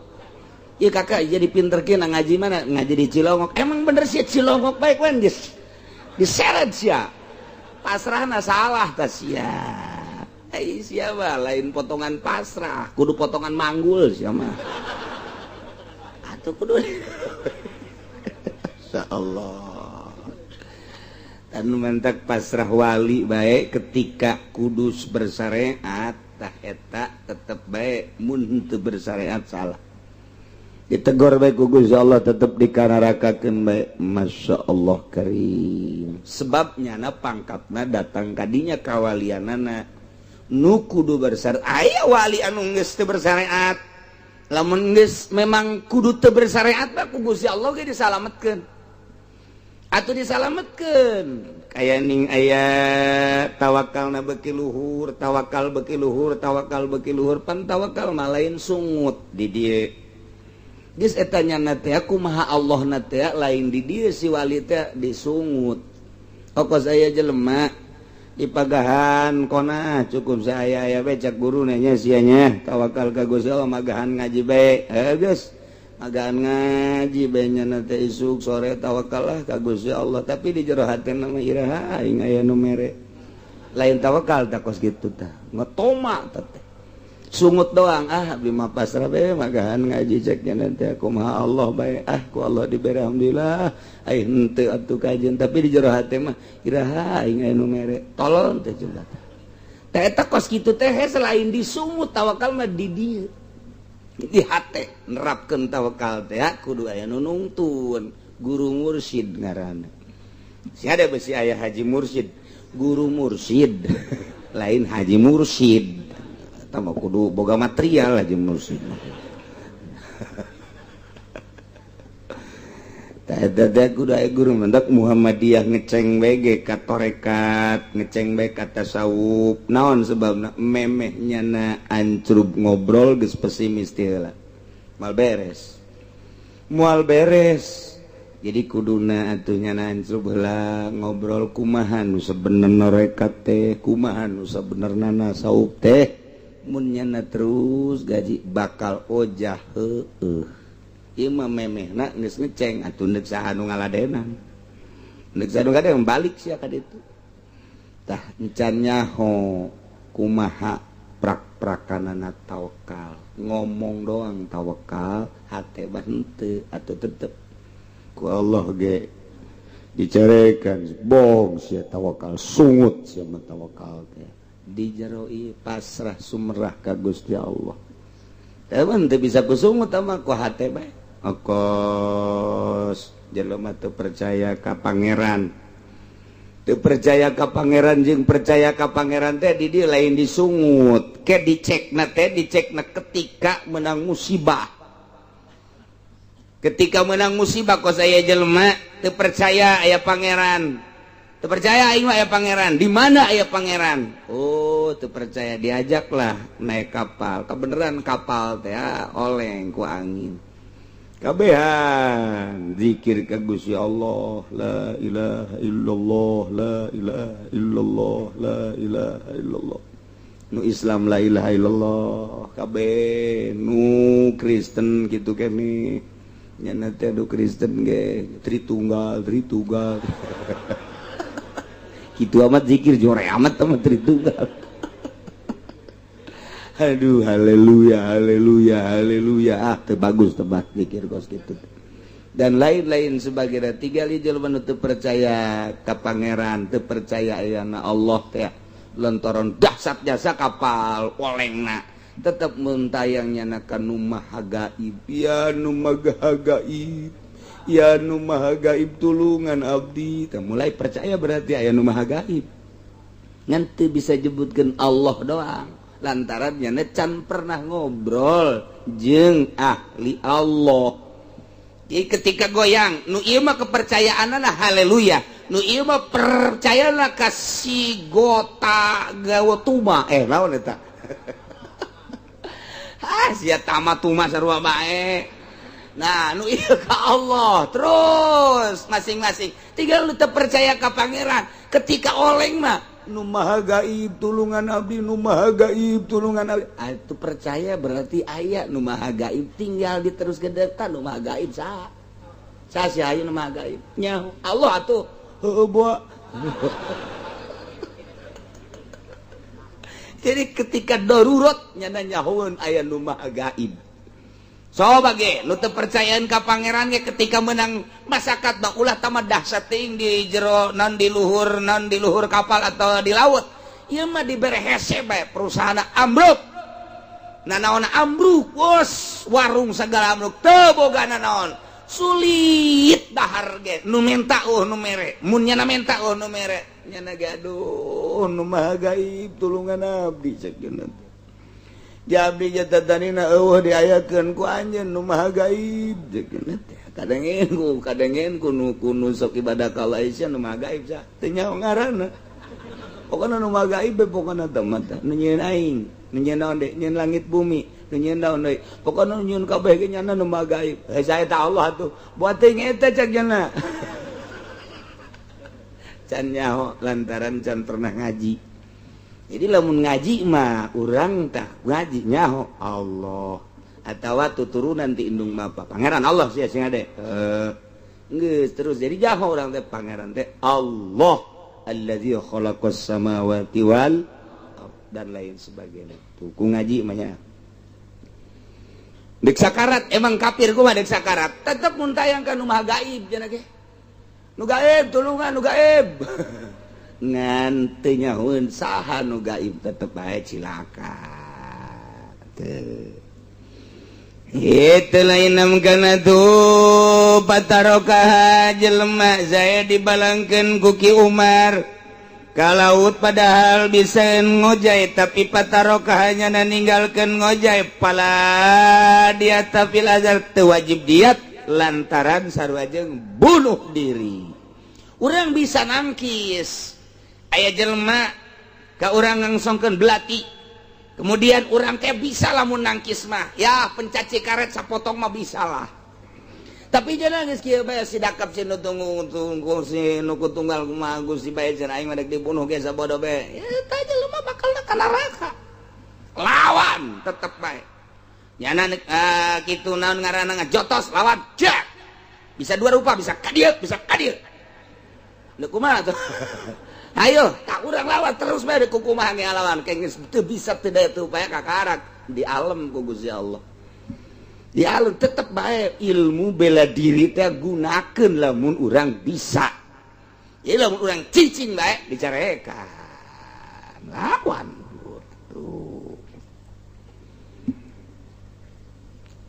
Ieu kakak jadi pinter kieu ngaji mana ngaji di Cilongok. Emang bener sih Cilongok bae wan geus diseret sia. Pasrahna salah ta sia. Eh siapa lain potongan pasrah kudu potongan manggul siapa atau kudu insyaallah dan mentak pasrah wali baik ketika kudus bersyariat tah eta tetep baik mun teu bersyariat salah ditegor baik ku Gusti Allah tetep dikanarakakeun baik Masya Allah karim sebabnya na pangkatna datang kadinya kawalianana nu kudu bersyariat aya wali anu geus teu bersyariat lamun geus memang kudu teu bersyariat mah ku Gusti Allah ge disalametkeun atuh disalametkeun kaya ning aya tawakalna beuki luhur tawakal beuki luhur tawakal beuki luhur pan tawakal mah lain sungut di dieu geus eta nyana teh kumaha Allahna teh lain di dieu si wali teh disungut okos aya jelema di pagahan kona cukup saya aya becak guru nanya sianya tawakal ka Gusti Allah magahan ngaji bae geus magahan ngaji bae nya teh isuk sore tawakal lah ka Gusti Allah tapi di jero hatena mah iraha aing aya nu mere lain tawakal tah kos kitu tah ngetoma teh sungut doang ah abdi mah pasrah bae magahan ngaji cek nya teh kumaha Allah bae ah ku Allah dibere alhamdulillah aing henteu atuh kajian tapi di jero hate mah iraha aing aya nu mere tolol teh jumlah teh eta kos kitu teh selain disungut tawakal mah di dieu di hate nerapkeun tawakal teh kudu aya nu nungtun guru mursyid ngaranna si ada besi aya haji mursyid guru mursyid lain haji mursyid tambah kudu boga material haji mursyid teh kudu aya guru mendak Muhammadiyah ngeceng bae ka tarekat ngeceng bae ka tasawuf naon sebabna memeh nyana ancrub ngobrol geus pesimis teh heula moal beres jadi kuduna atuh nyana ancrub heula ngobrol kumaha nu sabenerna tarekat teh kumaha nu sabenerna tasawuf teh mun nyana terus gaji bakal ojah heueuh ieu mah memehna geus ngeceng atuh neuk saha nu ngaladenan neuk saha nu ngaladenan balik sia ka ditu tah encan nyaho kumaha prak-prakanana tawakal ngomong doang tawakal hate mah henteu atuh tetep ku Allah ge dicarekan bohong sia tawakal sungut sia mah tawakal teh di jero ieu pasrah sumerah ka Gusti Allah teh mah teu bisa kusungut mah ku hate bae okos jelema teu percaya ka pangeran teu percaya ka pangeran jeung percaya ka pangeran teh di dieu lain disungut ke dicekna teh dicekna ketika menang musibah ketika menang musibah kos aya jelema teu percaya aya pangeran teu percaya aing mah aya pangeran di mana aya pangeran oh teu percaya diajaklah naik kapal kebeneran kapal teh oleng ku angin kabehan zikir ka Gusti Allah la ilaha illallah la ilaha illallah la ilaha illallah nu Islam la ilaha illallah kabeh nu Kristen kitu kene nya teh nu Kristen ge Tritunggal Tritunggal kitu amat zikir jore amat sama Tritunggal aduh haleluya haleluya haleluya ah teu bagus tempat zikir kos kitu dan lain-lain sebagainya tiga jelema nu teu percaya ka pangeran teu percaya ayana Allah teh lontoron dahsyat jasa kapal olengna tetep muntayang nyana ka nu maha gaib ya nu maha gaib Ya nu maha gaib tulungan abdi. Tah mulai percaya berarti aya nu maha gaib. Ngan teu bisa jebutkeun Allah doang lantaran nyana can pernah ngobrol jeung ahli Allah. Jadi ketika goyang nu ieu mah kepercayaanna haleluya, nu ieu mah percayana ka si gota gawatuma naon eta. Ah sia tama tuma sarua bae. Nah nu ieu ka Allah terus masing-masing tinggal lu teu percaya ka pangeran ketika oleng mah nu maha gaib tulungan abdi, nu maha gaib tulungan abdi. Ah, itu percaya berarti aya nu maha gaib, tinggal diteruskeun eta nu maha gaib saha saha si aya nu maha gaib nyaho Allah atuh heueuh boa. Jadi ketika darurat nyana nyahoeun aya nu maha gaib. Coba ge nu teu percayaan ka pangeran ge ketika menang masyarakat mah ulah tamat dahsyat teuing di jero non di luhur non di luhur kapal atau di laut. Ieu mah dibere hese bae perusahaan ambruk. Nanaon ambruk bos warung segala ambruk teu boga nanaon. Sulit dahar ge nu menta eueuh nu mere mun nyana menta eueuh nu mere nyana ge aduh nu maha gaib tulungan abdi cek geuna. Jabdi jatatanina eueuh diayakeun ku anjeun nu maha gaib cek geuna teh. Kadengen ku nu kunu sok ibadah ka Allah sia nu maha gaib sa teu nyaho ngaranna. Pokona nu maha gaib be pokona teh mah nu nyieun aing, nu nyieun naon deui, nyieun langit bumi, nu nyieun naon deui. Pokona nu nyieun kabeh ge nyana nu maha gaib. Heuh saya ta Allah atuh. Buat teuing eta cek cenah. Can nyaho lantaran can pernah ngaji. Jadi lamun ngaji mah urang tah ngaji nyaho Allah atawa tuturunan ti indung bapa pangeran Allah sia sing ade. Geus terus jadi jaho urang teh pangeran teh Allah allazi khalaqas samawati wal dan lain sebagainya. Tuh ku ngaji mah nya. Dek sakarat emang kafir kumaha dek sakarat tetep mun tayang ka nu maha gaib cenah ge. Nu gaib tulungan nu gaib. Ngan teu nyahoeun saha nu gaib tetep bae cilaka. Teu. Itu lain kana tuh patarokaha jelema saya dibalangkeun ku Ki Umar ka laut padahal bisa ngojay tapi patarokaha nyana ninggalkeun ngojay pala dia tafil azar teu wajib diat lantaran sarua jeung bunuh diri. Urang bisa nangkis aya jelema ka urang ngangsongkeun belati kemudian urang teh bisa lamun nangkis mah ya pencaci karet sapotong mah bisa lah tapi jangan geus kieu bae si dakap si nu tunggu si nu tunggal kumaha Gusti bae cenah aing mah dek dibunuh ge sabodo bae ya eta jelema bakal ka neraka lawan tetep bae nyana kitu naon ngaranna ngajotos lawan jak bisa dua rupa bisa ka dieu bisa ka dieu nu kumaha tuh. Ayo, tak urang lawan terus bae kukumaha ge lawan kayak geus teu bisa teu daya teu upaya kakarak di alam ku Gusti Allah. Di alam tetep bae ilmu bela diri teh gunakeun lamun urang bisa. Jadi lamun urang cicing bae dicarekan. Lawan tuh.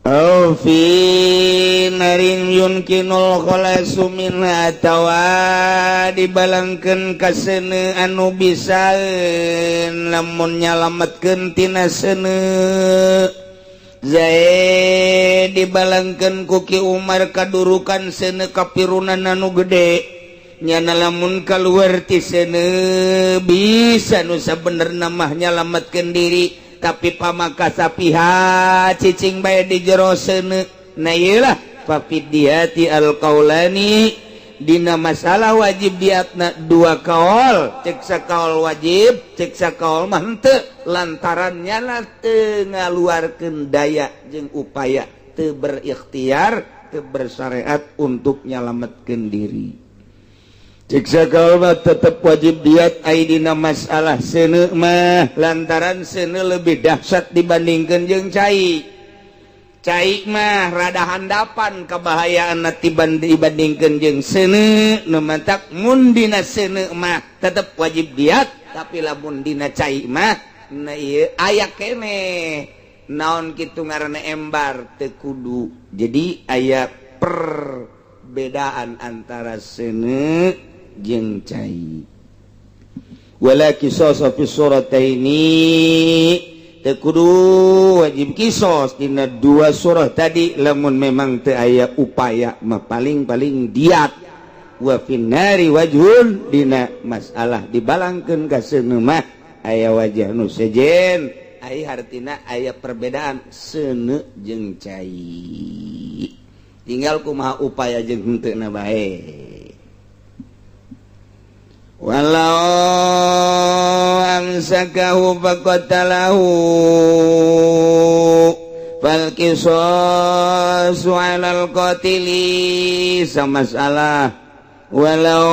Au fi narin yunkinul khalasu minha atawa dibalangkeun ka seuneu anu bisa lamun nyalametkeun tina seuneu zae dibalangkeun ku Ki Umar kadurukan seuneu kapirunan anu gede nyana lamun kaluar ti seuneu bisa nu sabenerna mah nyalametkeun diri tapi pamakasapiha cicing bae di jero seuneu. Nah ieulah fafidiyati alqaulani dina masalah wajib diatna dua kaol cek sakaol wajib cek sakaol mah henteu lantaran nyana teu ngaluarkeun daya jeung upaya teu berikhtiar teu bersyariat untuk nyalametkeun diri. Cek sakaol mah tetep wajib diat ai dina masalah seuneu mah lantaran seuneu lebih dahsyat dibandingkeun jeung cai. Cai mah rada handapan kebahayaan dibandingkeun jeung seuneu nu mantak mun dina seuneu mah tetep wajib diat tapi lamun dina cai mah na ieu aya keneh naon kitu ngaranna embar teu kudu. Jadi aya per Perbedaan antara seuneu jeung cai. Wala qisas fi surataini, teu kudu wajib kisos dina dua surah tadi lamun memang teu aya upaya mah, paling-paling diat. Wa finnari wajhun, dina masalah dibalangkeun ka seuneu mah aya wajah nu sejen. Ai hartina aya perbedaan seuneu jeung cai, tinggal kumaha upaya jeung henteu na bae. Walau amsakahu faqatalahu fal qisasu 'alal qatili. Sama masalah walau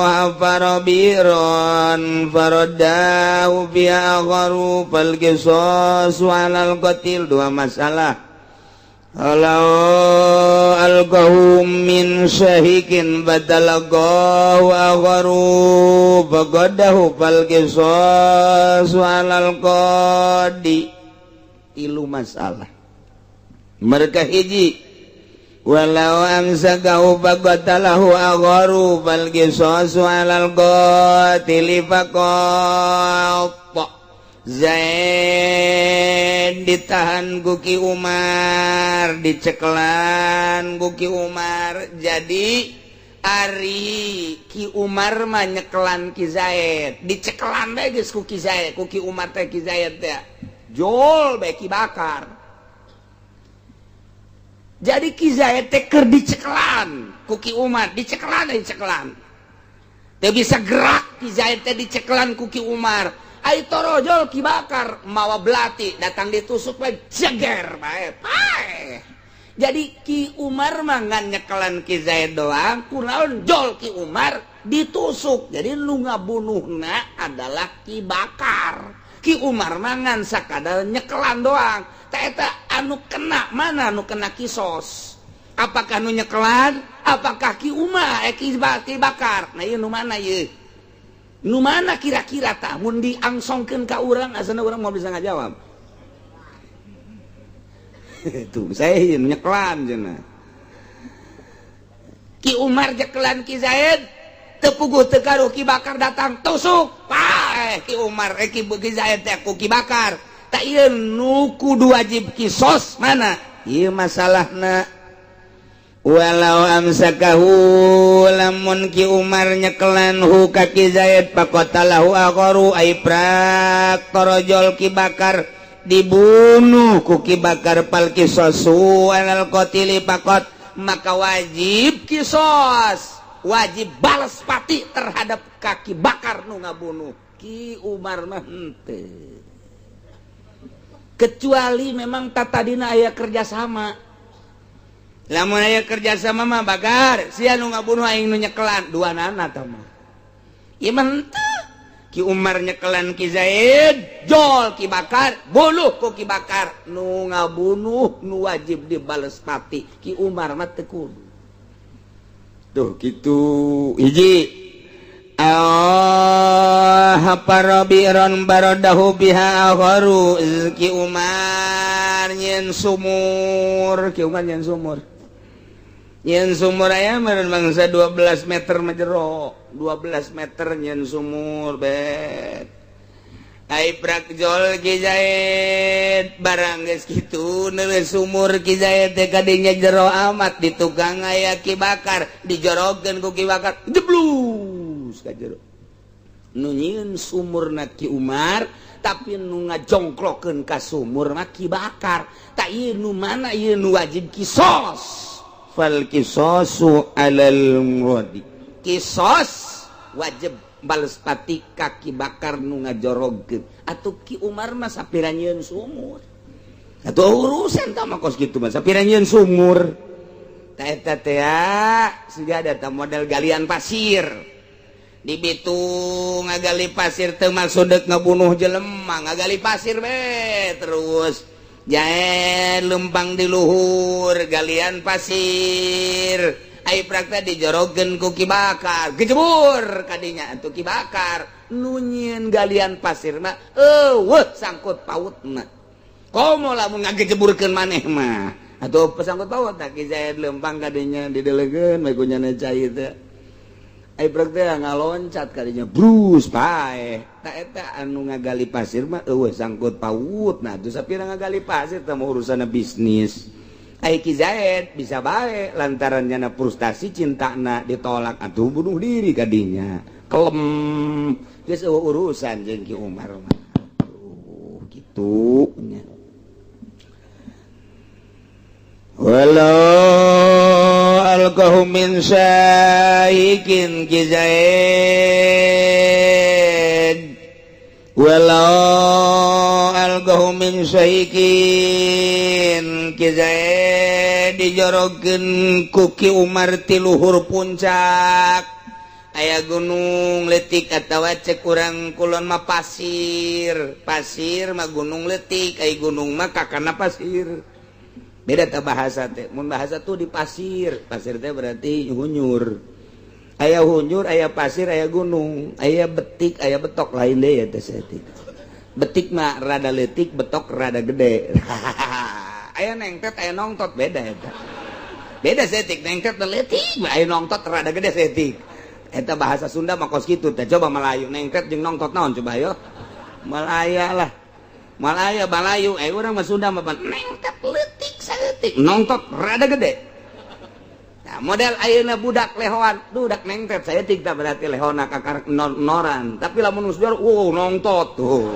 hafara biran faraddahu fi akharu fal qisasu 'alal qatil. Dua masalah. Walau alqahu min syahikin batalaqahu akharu faqadahu fal qisasu 'alal qadi. Tilu masalah. Mereka hiji, walau amsakahu faqatalahu akharu fal qisasu 'alal qatili faqat. Zaid ditahan ku Ki Umar, dicekelan ku Ki Umar. Jadi Ari Ki Umar mah nyekelan Ki Zaid, dicekelan bae geus ku Ki Zaid, ku Ki Umar teh. Ki Zaid teh jol bae Ki Bakar. Jadi Ki Zaid teh keur dicekelan ku Ki Umar, dicekelan, dicekelan, teu bisa gerak. Ki Zaid teh dicekelan ku Ki Umar. Ai torojol Ki Bakar mawa belati datang, ditusuk bae, jeger bae, paeh. Jadi Ki Umar mah ngan nyekelan Ki Zaid doang. Kunaon jol Ki Umar ditusuk? Jadi nu ngabunuhna adalah Ki Bakar. Ki Umar mah ngan sakadar nyekelan doang. Tah, eta anu kena mana, anu kena kisos? Apakah nu nyekelan, apakah Ki Umar, eh, Ki Bakar? Nah, ieu nu mana ieu? Nu mana kira-kira? Tah, mun diangsongkeun ka urang, asana urang mau bisa ngajawab. Itu saya nyekelan cenah. Ki Umar nyekelan Ki Zaid, teu puguh teu karuh Ki Bakar datang, tusuk paeh Ki Umar, eh, Ki Zaid teh ku Ki Bakar. Tah, ieu nu kudu wajib kisos mana ieu masalahna? Walau amsakahu, lamun Ki Umar nyekelan hu ka Ki Zaid, faqatalahu akharu, ai prak torojol Ki Bakar, dibunuh ku Ki Bakar, fal qisasu alal qatili faqat, maka wajib kisos, wajib balas pati terhadap Ki Bakar nu ngabunuh. Ki Umar mah henteu, kecuali memang tatadina aya kerjasama. Lamun aya kerjasama mah, "Bakar, sia nu ngabunuh, aing nu nyekelan," dua nana tah mah. Ieu mah henteu. Ki Umar nyekelan Ki Zaid, jol Ki Bakar, bunuh ku Ki Bakar. Nu ngabunuh nu wajib dibales pati, Ki Umar mah teu kudu. Tuh gitu. Hiji, ah, hafara bi'ran faraddahu biha akharu. Ki Umar nyen sumur, Ki Umar nyen sumur, nyen sumur aya meureun bangsa 12 meter mah jero, 12 meter nyen sumur bet. Ai prak jol Ki Zaid, barang geus kitu neureus sumur Ki Zaid teh kadinya jero amat. Di tukang aya Ki Bakar, dijorogeun ku Ki Bakar, jeblus ka jero. Nu nyieun sumurna Ki Umar, tapi nu ngajongklokeun ka sumur mah Ki Bakar. Tah, ieu nu mana ieu nu wajib kisos? Fal qisasu alal muradi, kisos wajib bales pati ka Ki Bakar nu ngajorogkeun. Atuh Ki Umar mah sapira nyieun sumur, atuh urusan tah mah kos kitu mah, sapira nyieun sumur. Tah, eta teh sudah ada tah model galian pasir di Bitung. Ngagali pasir teu maksud deuk ngabunuh jelema, ngagali pasir be terus jae lempang di luhur galian pasir. Ai prakta dijorogeun ku Ki Bakar, gejebur kadinya. Atuh Ki Bakar nu nyieun galian pasir mah eueuh sangkut pautna, komo lamun ngagejeburkeun maneh mah. Atau pesangkut paut tak Ki Zaid lempang kadinya didelegeun bae ku nyana cai teh. Ai prek teh ngaloncat kadinya brus paeh. Tak eta anu ngagali pasir mah eueuh sangkut paut. Nah, tuh sapira ngagali pasir teh mah urusanna bisnis. Ai Ki Zaid bisa bae lantaran nyana frustasi cintana ditolak atuh bunuh diri kadinya. Kelem geus eueuh urusan jeung Ki Umar mah. Gitu nya. Walau alqahu min syahikin Ki Zaid, walau alqahu min syahikin Ki Zaid dijorokeun ku Ki Umar ti luhur puncak aya gunung leutik atawa cek urang kulon mah pasir, pasir mah gunung leutik, ai gunung mah kakana pasir. Beda teh bahasa teh, mun bahasa tuh di pasir, pasir teh berarti hunyur. Aya hunyur, aya pasir, aya gunung, aya betik, aya betok lain deh ya teh saeutik. Betik mah rada leutik, betok rada gede. Aya nengtet, aya nongtot beda eta. Beda saeutik, nengtet teh leutik, aya nongtot rada gede saeutik. Eta bahasa Sunda mah kos kitu teh. Coba Melayu nengtet jeung nongtot naon coba ayo. Malaya lah. Malaya Balayu, eh urang mah Sunda mah nengtet leutik saeutik, nongtot rada gede. Nah, model ayeuna budak lehoan, budak nengtet saeutik tah berarti lehona kakar noran. Tapi lamun geus juara, wow nongtot tuh.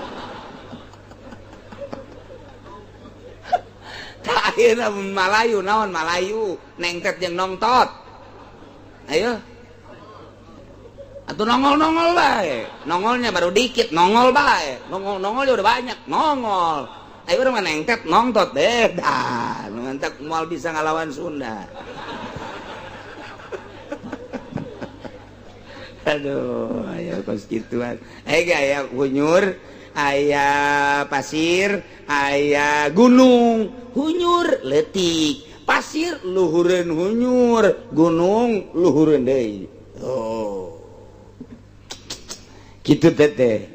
Tah ayeuna Malayu naon Malayu, nengtet jeung nongtot. Ayo. Atau nongol-nongol bae. Nongolnya baru dikit, nongol bae. Nongol-nongolnya udah banyak, nongol. Ayo urang mah nengtet nongtot deh. Dah, mantap moal bisa ngalawan Sunda. Aduh, ayo kos gituan. Eh aya hunyur, aya pasir, aya gunung. Hunyur leutik, pasir luhureun hunyur, gunung luhureun deui. Oh. Gitu teteh.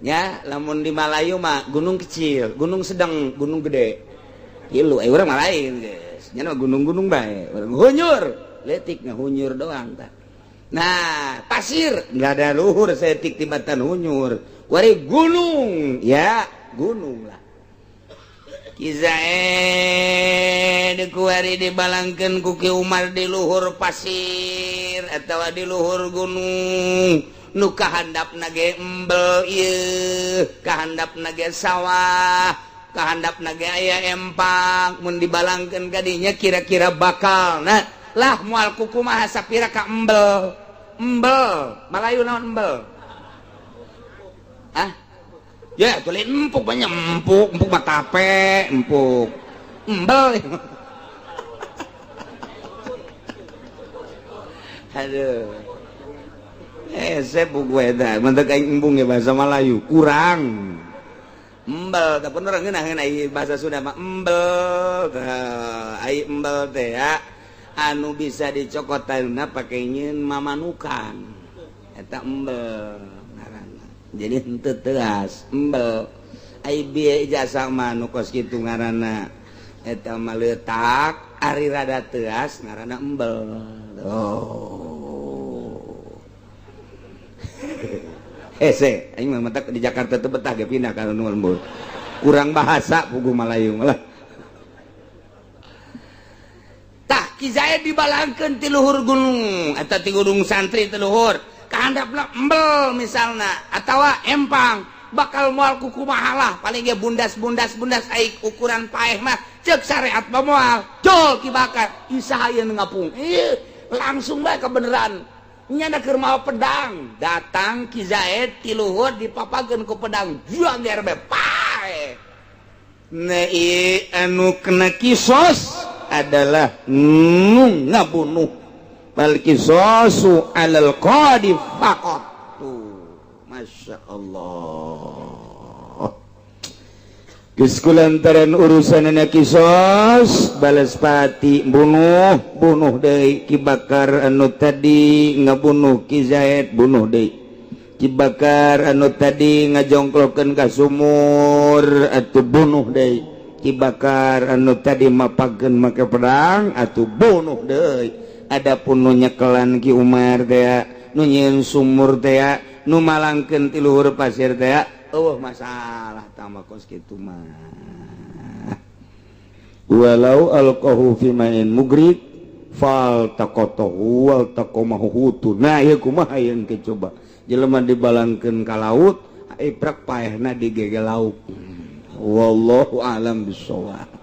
Ya, lamun di Malayu mah gunung kecil, gunung sedang, gunung gede. Ieu urang mah lain geus. Nya mah gunung-gunung bae. Urang hunyur, leutik ngahunyur doang tah. Nah, pasir nggak ada luhur saeutik tibatan hunyur. Wari gunung, ya gunung lah. Ki Zaid kuari dibalangkeun ku Ki Umar di luhur pasir atawa di luhur gunung. Nu kahandapna ge embel ieu, kahandapna ge sawah, kahandapna ge aya empang, mun dibalangkeun ka dinya kira-kira bakal. Nah, lah moal kukumaha sapira ka embel. Embel, Malayu naon embel? Ah? Ya, tulis empuk banyak empuk, empuk mah tape, empuk. Embel. Aduh. Saya buku eta, mentek aing embung ya bahasa Melayu, kurang. Embel, tah bener ngeunah ai bahasa Sunda mah embel. Tah, ai embel teh ya anu bisa dicokot taeuna pake nyeun mamanukan. Eta embel ngaranna. Jadi henteu teas, embel. Ai bieu ijazah mah nu kos kitu ngaranna. Eta mah leutak, ari rada teas ngaranna embel. Oh. Hese, aing mah matak di Jakarta teu betah ge pindah ka nu lembur. Kurang bahasa puguh Malayu malah. Tah Ki Zaid dibalangkeun ti luhur gunung, eta ti gunung santri ti luhur. Kahandapna embel misalna atawa empang, bakal moal kukumaha lah, paling ge bundas-bundas-bundas ai ukuran paeh mah ceuk syariat mah moal. Jol Ki Bakar, isaha ieu nu ngapung. Ieu langsung bae kebeneran. Nyana keur mawa pedang, datang Ki Zaid ti luhur dipapakeun ku pedang, juang gerbe pae. Nah, anu kena kisos adalah nu ngabunuh. Bal kisosu alal qadi faqat. Tuh, Masya Allah. Geus kulantaran urusanana kisos, balas pati bunuh, bunuh deui Ki Bakar anu tadi ngabunuh Ki Zaid, bunuh deui. Ki Bakar anu tadi ngajongklokeun ka sumur atuh bunuh deui. Ki Bakar anu tadi mapakeun make pedang atuh bunuh deui. Adapun nu nyekelan Ki Umar teh, nu nyieun sumur teh, nu malangkeun ti luhur pasir teh, eueuh masalah tama kos kitu mah. Walau alqahu fi ma'in mugrik fal taqatahu wal taqamahu hutu. Nah, ieu kumaha yang ke coba jelema dibalangkeun ka laut, iprak paehna di gege lauk. Wallahu alam bisawab.